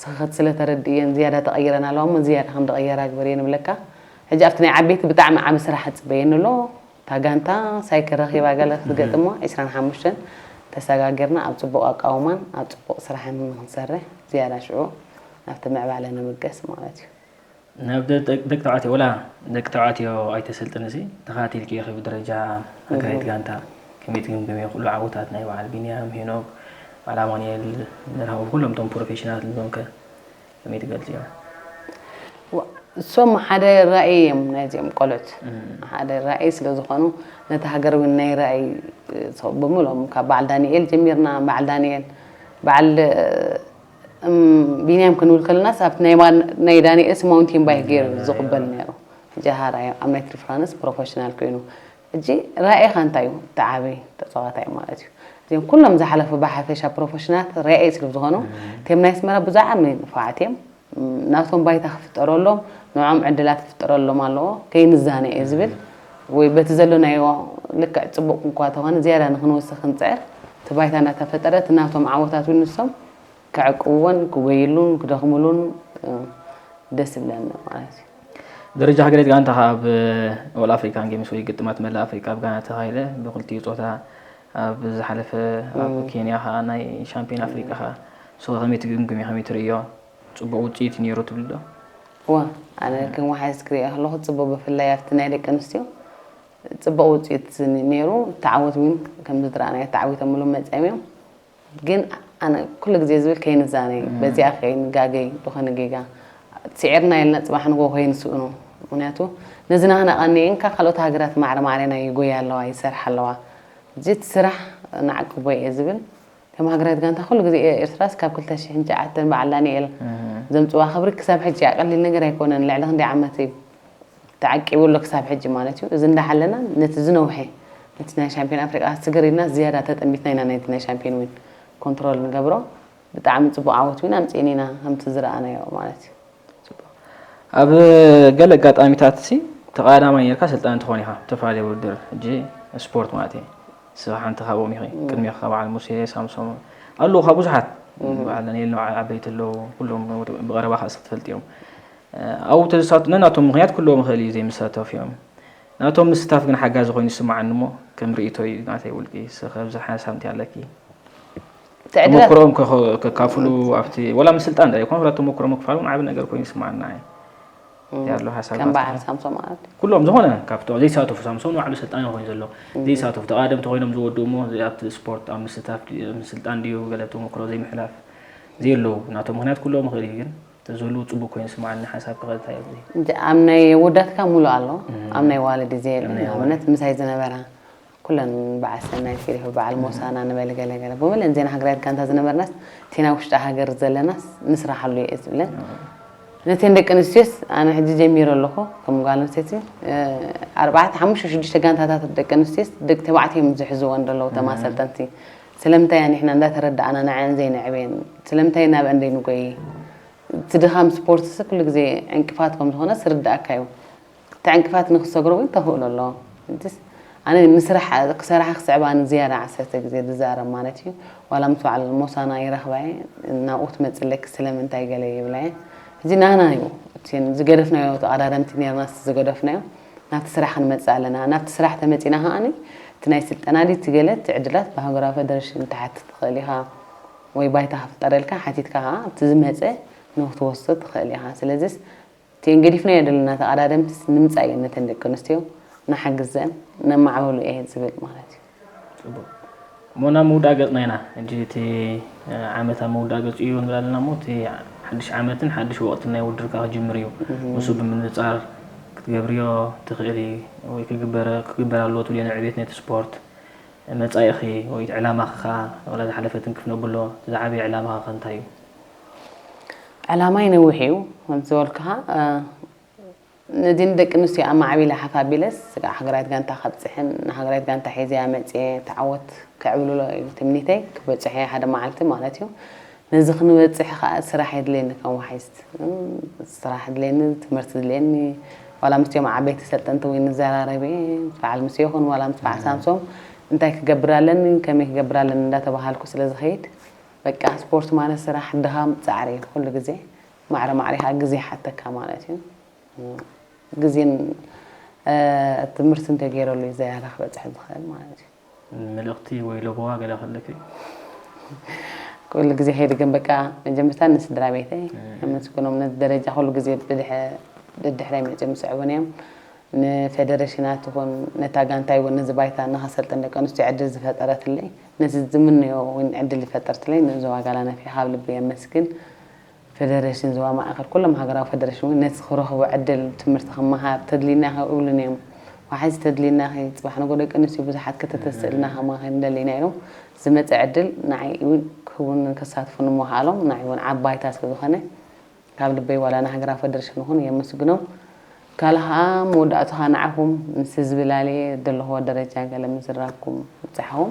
ስኽኸት ስለ ተረድእየን ዝያዳ ተቐይረን ኣለዋ እሞ ዝያዳ ከም ዝቐየራ ግበርየን ይብለካ ሕጂ ኣብቲ ናይ ዓበይቲ ብጣዕሚ ዓቢ ስራሕ ይጽበየኒ ኣሎ እታ ጋንታ ሳይክል ረኺባ ገለ ክትገጥሞ ዕስራን ሓሙሽተን ተሰጋጊርና ኣብ ጽቡቕ ኣቃውማን ኣብ ጽቡቕ ስራሕን ንክንሰርሕ ዝያዳ ሽዑ ናብቲ ምዕባለ ንምገስ ማለት እዩ ናብ ደቂ ተባዕትዮ ወላ ደቂ ተባዕትዮ ኣይተሰልጥን እዚ ተኻቲልኪ ኢኺ ብደረጃ ሃገራዊት ጋንታ ከመይ ትግምግምዮ ኩሉ ዓወታት ናይ በዓል ቢንያም ሄኖክ በዓል ኣማኑኤል ዘርሃው ኩሎም እቶም ፕሮፌሽናል ንብሎም ከ ከመይ ትገልፅዮ እሶም ሓደ ራእይ እዮም ናይዚኦም ቆልዑት ሓደ ራእይ ስለ ዝኾኑ ነቲ ሃገር እውን ናይ ራእይ ብምሎም ካብ በዓል ዳንኤል ጀሚርና በዓል ዳንኤል በዓል ቢንያም ክንብል ከለናስ ኣብቲ ናይ ዳንኤልስ ማውንቴን ባይክ ገይሩ ዝቕበል ነይሩ ሕጂ ሃራ ኣብ ናይ ትሪፍራንስ ፕሮፌሽናል ኮይኑ ሕጂ ራእይኻ እንታይ እዩ እቲ ዓብይ ተፃዋታይ ማለት እዩ እዚም ኩሎም ዝሓለፉ ብሓፈሻ ፕሮፌሽናት ራእይ ስለ ዝኾኑ እቲም ናይ ኣስመራ ብዛዕሚ ንፋዓት እዮም ናቶም ባይታ ክፍጠረሎም ንዖም ዕድላት ክፍጠረሎም ኣለዎ ከይንዛነ እየ ዝብል ወይ በቲ ዘለናዮ ልክዕ ፅቡቅ እንኳ ተኾነ ዝያዳ ንክንወስኽ ክንፅዕር እቲ ባይታ እንዳተፈጠረ እቲ ናቶም ዓወታት እውን ንሶም ክዕቅብዎን ክጎይሉን ክደኽምሉን ደስ ይብለኒ ማለት እዩ። ደረጃ ሃገራዊት ጋንታኻ ኣብ ኦል ኣፍሪካን ጌምስ ወይ ግጥማት መላእ ኣፍሪካ ኣብ ጋና ተኻይደ ብክልቲኡ ፆታ ኣብ ዝሓለፈ ኣብ ኬንያ ከዓ ናይ ሻምፒዮን ኣፍሪካ ከዓ ንስኻ ከመይ ትግምግምዮ ከመይ ትርእዮ? ፅቡቕ ውፅኢት እዩ ነይሩ ትብል ዶ? እዋ ኣነ ከም ወሓዝ ክሪኦ ከለኹ ፅቡቕ ብፍላይ ኣብቲ ናይ ደቂ ኣንስትዮ ፅቡቕ ውፅኢት ነይሩ ተዓወት እውን ከምዚ ዝረኣናዮ ተዓዊቶምሉ መፅኦም እዮም ግን ኣነ ኩሉ ግዜ ዝብል ከይንዛነይ በዚኣ ከይንጋገይ ዝኾነ ጌጋ ስዒርና ኢልና ፅባሕ ንጎ ከይንስእኖ ምክንያቱ ነዚ ናህና ቀኒኤንካ ካልኦት ሃገራት ማዕረ ማዕሬና ይጎያ ኣለዋ ይሰርሓ ኣለዋ እዚ እቲ ስራሕ ንዓቅቦ እየ ዝብል ከም ሃገራዊት ጋንታ ኩሉ ግዜ ኤርትራስ ካብ ክልተ ሽሕን ትሽዓተን በዓል ዳንኤል ዘምፅዋ ክብሪ ክሳብ ሕጂ እያ ቀሊል ነገር ኣይኮነን ልዕሊ ክንደይ ዓመት እዩ ተዓቂቡ ኣሎ ክሳብ ሕጂ ማለት እዩ። እዚ እንዳሓለና ነቲ ዝነውሐ ነቲ ናይ ሻምፒዮን ኣፍሪቃ ስግር ኢልና ዝያዳ ተጠሚትና ኢና ናይቲ ናይ ሻምፒዮን ዊን ኮንትሮል ንገብሮ። ብጣዕሚ ፅቡቅ ዓወት ዊን ኣምፂእን ኢና ከምቲ ዝረኣናዮ ማለት እዩ። ኣብ ገለ ኣጋጣሚታት ሲ ተቐዳማይ ነርካ ሰልጣኒ ትኾን ኢኻ ተፈላለየ ውድድር ሕጂ ስፖርት ማለት እየ ስኻ ሓንቲ ካብኦም ኢኺ ቅድሚኻ በዓል ሙሴ ሳምሶም ኣለዉ ካብ ብዙሓት በዓል ዳንኤል ንባዕ ዓበይቲ ኣለዉ ኩሎም ብቐረባ ከኣ ክትፈልጥ እዮም ኣብኡ ተዝሳቱ ነናቶም ምኽንያት ኩሎም ይኽእል እዩ ዘይምሳተፍ እዮም ናቶም ምስታፍ ግን ሓጋዚ ኮይኑ ይስምዓኒ እሞ ከም ርእይቶ እዩ ናተይ ውልቂ ስኸ ኣብዚ ሓሳብ እንታይ ኣለኪ ተዕድላት ተመክሮኦም ከ- ከካፍሉ ኣብቲ ወላ ምስልጣን ዳ ይኮን ወላ ተመክሮ ምክፋል እውን ዓቢ ነገር ኮይኑ ይስምዓኒ ንዓይ ያለው ሓሳብ ከም በዓል ሳምሶን ማለት ኩሎም ዝኾነ ካብቶ ዘይሳተፉ ሳምሶን ባዕሉ ሰልጣን ኮይኑ ዘሎ ዘይሳተፉ ተቃደምቲ ኮይኖም ዝወዱ እሞ ኣብቲ ስፖርት ኣብ ምስታፍ ምስልጣን ድዩ ገለ ተመክሮ ዘይምሕላፍ ዘየለው ናቶ ምክንያት ኩሎም ይኽእል እዩ ግን ተዝህሉ ፅቡቅ ኮይኑ ስምዓኒ ሓሳብ ክቐጥታ ኣብዚ እንጂ ኣብ ናይ ወዳትካ ሙሉ ኣሎ ኣብ ናይ ዋልድ ዘየለ ንኣብነት ምሳይ ዝነበራ ኩለን በዓል ሰናይት ገዲፈ በዓል ሞሳና ንበል ገለ ገለ ብምለን ዜና ሃገራዊት ጋንታ ዝነበርናስ እቲና ውሽጢ ሃገር ዘለናስ ንስራሓሉ እየ ዝብለን ነተን ደቂ ኣንስትዮስ ኣነ ሕጂ ጀሚረ ኣለኹ ከም ጓል ኣንስተይቲ ኣርባዕተ ሓሙሽተ ሽዱሽተ ጋንታታት ደቂ ኣንስትዮስ ደቂ ተባዕትዮም ዝሕዝወን ዘለዉ ተማሰልጠንቲ ስለምንታይ ንሕና እንዳተረዳእና ንዐን ዘይንዕብየን ስለምንታይ ናብአን ዘይንጎይ እቲ ድኻም ስፖርትስ ኩሉ ግዜ ዕንቅፋት ከም ዝኾነስ ርዳእካ እዩ እቲ ዕንቅፋት ንክሰግሮ እውን ተኽእሎ ኣለዎ ሕጅስ ኣነ ንስራሕ ክሰራሕ ክስዕባ ንዝያዳ ዓሰርተ ግዜ ዝዛረብ ማለት እዩ ዋላ ምስ በዓል ሞሳና ይረኽባ እየ ናብኡ ትመፅለኪ ስለምንታይ ገለ ይብላ እየ ሕጂ ናና እዩ እቲ ዝገደፍናዮ ተቐዳደምቲ ነርናስ ዝገደፍናዮ ናብቲ ስራሕ ክንመፅእ ኣለና ናብቲ ስራሕ ተመፂና ከዓኒ እቲ ናይ ስልጠና ድዩ እቲ ገለ እቲ ዕድላት ብሃገራዊ ፌደሬሽን ክትሓትት ትኽእል ኢኻ ወይ ባይታ ክፍጠረልካ ሓቲትካ ከዓ እቲ ዝመፀ ንክትወስዶ ትኽእል ኢኻ ስለዚስ እቲኤን ገዲፍናዮ ዘለና ተቐዳደምትስ ንምፃእ እየን ነተን ደቂ ኣንስትዮ ንሓግዘን ነማዕበሉ እየ ዝብል ማለት እዩ። ፅቡቕ። እሞ ናብ ምውዳእ ገጽና ኢና። ሕጂ እቲ ዓመት ኣብ ምውዳእ ገጹ እዩ ንብል ኣለና። እሞ እቲ ሓድሽ ዓመትን ሓድሽ ወቕትን ናይ ውድድርካ ክጅምር እዩ። ምስኡ ብምንጻር ክትገብርዮ ትኽእሊ ወይ ክግበር ኣለዎ ትብልዮ ንዕቤት ነቲ ስፖርት መጻኢኺ ወይ ዕላማኺ ከኣ ዋላ ዝሓለፈ ትንክፍ ነብሎ፣ እቲ ዝዓበየ ዕላማኺ ከ እንታይ እዩ? ዕላማይ ነዊሕ እዩ። ከምቲ ዝበልኩኻ ነዚ ንደቂ ኣንስትዮ ኣማዕቢለ ሓፍ ኣቢለስ ስጋዕ ሃገራዊት ጋንታ ከብፅሕን ንሃገራዊት ጋንታ ሒዘያ መፅየ ተዓወት ክዕብልሎ እዩ ትምኒተይ። ክበፅሕ እየ ሓደ መዓልቲ ማለት እዩ። ነዚ ክንበፅሕ ከዓ ስራሕ የድልየኒ ከም ወሓይዝት ስራሕ ድልየኒ ትምህርቲ ድልየኒ ዋላ ምስትዮም ዓበይቲ ሰልጠንቲ ወይ ንዘራረብ እየ በዓል ምስ ይኹን ዋላ ምስ በዓል ሳምሶም እንታይ ክገብር ኣለኒ ከመይ ክገብር ኣለኒ እንዳተባሃልኩ ስለ ዝኸይድ በቃ ስፖርት ማለት ስራሕ ድኻም ፃዕሪ ኩሉ ግዜ ማዕረ ማዕሪኻ ግዜ ሓተካ ማለት እዩ። ግዜን ትምህርቲ እንተገይረሉ እዩ ዘያዳ ክበፅሕ ዝኽእል ማለት እዩ። መልእኽቲ ወይ ለበዋ ገለ ከለኪ? ኩሉ ግዜ ከይዲ ግን በቃ መጀመርታ ንስድራ ቤተይ ኣመስግኖም ነዚ ደረጃ ኩሉ ግዜ ደድሕረይ መፅኦም ዝስዕቡን እዮም። ንፌደሬሽናት ይኹን ነታ ጋንታ ይኹን ነዚ ባይታ ንኸሰልጥን ደቂ ኣንስትዮ ዕድል ዝፈጠረትለይ ነዚ ዝምንዮ እውን ዕድል ዝፈጠርትለይ ንእዞ ዋጋላ ነፊ ካብ ልቢ የመስግን። ፌደሬሽን ዞባ ማእኸል ኩሎም ሃገራዊ ፌደሬሽን እውን ነቲ ክረኽቡ ዕድል ትምህርቲ ክመሃር ተድሊና ይብሉን እዮም። ዋሕዚ ተድሊና ጽባሕ ንጎ ደቂ ኣንስትዮ ብዙሓት ከተተስእልና ከማኺ ንደሊና ኢሎም ዝመፀ ዕድል ንዓይ እውን ክህቡን ከሳትፉን ምሃሎም ንዓይ እውን ዓባይታ ስለ ዝኾነ ካብ ልበይ ዋላ ንሃገራዊ ፌደሬሽን ይኹን የመስግኖም። ካልእ ከዓ መወዳእቱ ከዓ ንዓኹም ምስ ህዝቢ ላልየ ዘለኽዎ ደረጃ ገለ ምዝራብኩም ምብፃሕኹም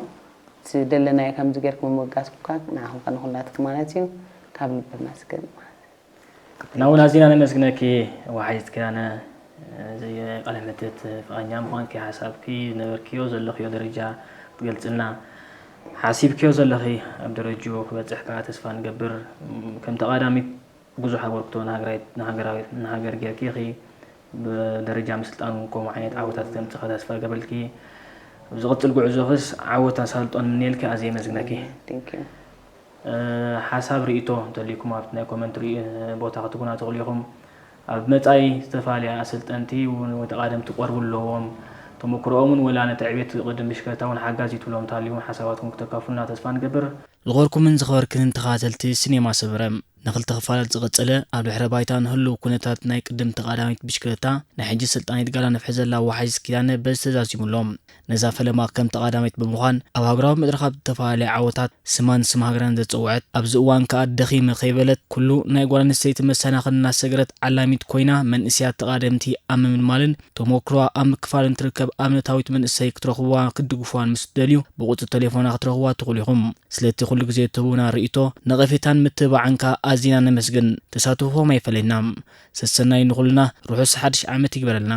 ዝደለናዮ ከምዚ ጌርኩም ምብጋስኩም ከዓ ንዓኹም ከ ንኹላትኩም ማለት እዩ ካብ ልቢ መስግን ማለት እዩ። ናውን ኣዚና ነመስግነኪ ወሓይዝት ኪዳነ እዚ ቃለ መሕትት ፍቓኛ ምዃንኪ ሓሳብኪ ዝነበርክዮ ዘለኽዮ ደረጃ ክትገልጽልና ሓሲብክዮ ዘለኺ ኣብ ደረጅኡ ክበጽሕ ከዓ ተስፋ ንገብር። ከም ተቓዳሚት ብዙሕ ኣበርክቶ ንሃገር ጌርኪ ኢኺ። ብደረጃ ምስልጣን እውን ከምኡ ዓይነት ዓወታት ክተምጽኻ ተስፋ ገብርልኪ። ኣብ ዝቕጽል ጉዕዞኽስ ዓወት ኣሳልጦ ንምነየልኪ ኣዝየ የመስግነኪ። ሓሳብ ርእይቶ እንተልይኩም ኣብቲ ናይ ኮመንት ርእዩ ቦታ ክትቡና ትኽእሉ ኢኹም። ኣብ መጻኢ ዝተፈላለያ ኣሰልጠንቲ እውን ወይ ተቓደምቲ ክቐርቡ ኣለዎም። ተመክሮኦም እውን ወላ ነቲ ዕቤት ቅድም ብሽክለታ እውን ሓጋዚ ትብሎም እንተሃልዩ እውን ሓሳባትኩም ክተካፍሉና ተስፋ ንገብር። ዝኸበርኩምን ዝኸበርክንን ተኸታተልቲ ሲኔማ ሰመረ፣ ንኽልተ ክፋላት ዝቐጸለ ኣብ ድሕረ ባይታ ንህሉው ኩነታት ናይ ቅድም ተቓዳሚት ብሽክለታ ናይ ሕጂ ሰልጣኒት ጋላ ነፍሒ ዘላ ወሓይዝ ኪዳነ በዚ ተዛዚሙ ኣሎ። ነዛ ፈለማ ከም ተቓዳሚት ብምዃን ኣብ ሃገራዊ መድረኻት ብዝተፈላለየ ዓወታት ስማን ስም ሃገራን ዘጸውዐት ኣብዚ እዋን ከኣ ደኺመ ከይበለት ኩሉ ናይ ጓል ኣንስተይቲ መሰናኽል እናሰገረት ዓላሚት ኮይና መንእሰያት ተቓደምቲ ኣብ ምምልማልን ተሞክሮኣ ኣብ ምክፋልን ትርከብ ኣብነታዊት መንእሰይ ክትረኽብዋን ክትድግፍዋን ምስ ትደልዩ ብቁጽሪ ተሌፎና ክትረኽብዋ ትኽእሉ ኢኹም። ስለቲ ኩሉ ግዜ እትህቡና ርእይቶ፣ ነቐፌታን ምትብባዕን ከኣ ኣዚና ነመስግን። ተሳትፎኹም ኣይፈለየና። ሰሰናዩ ንኹልና ርሑስ ሓድሽ ዓመት ይግበረልና።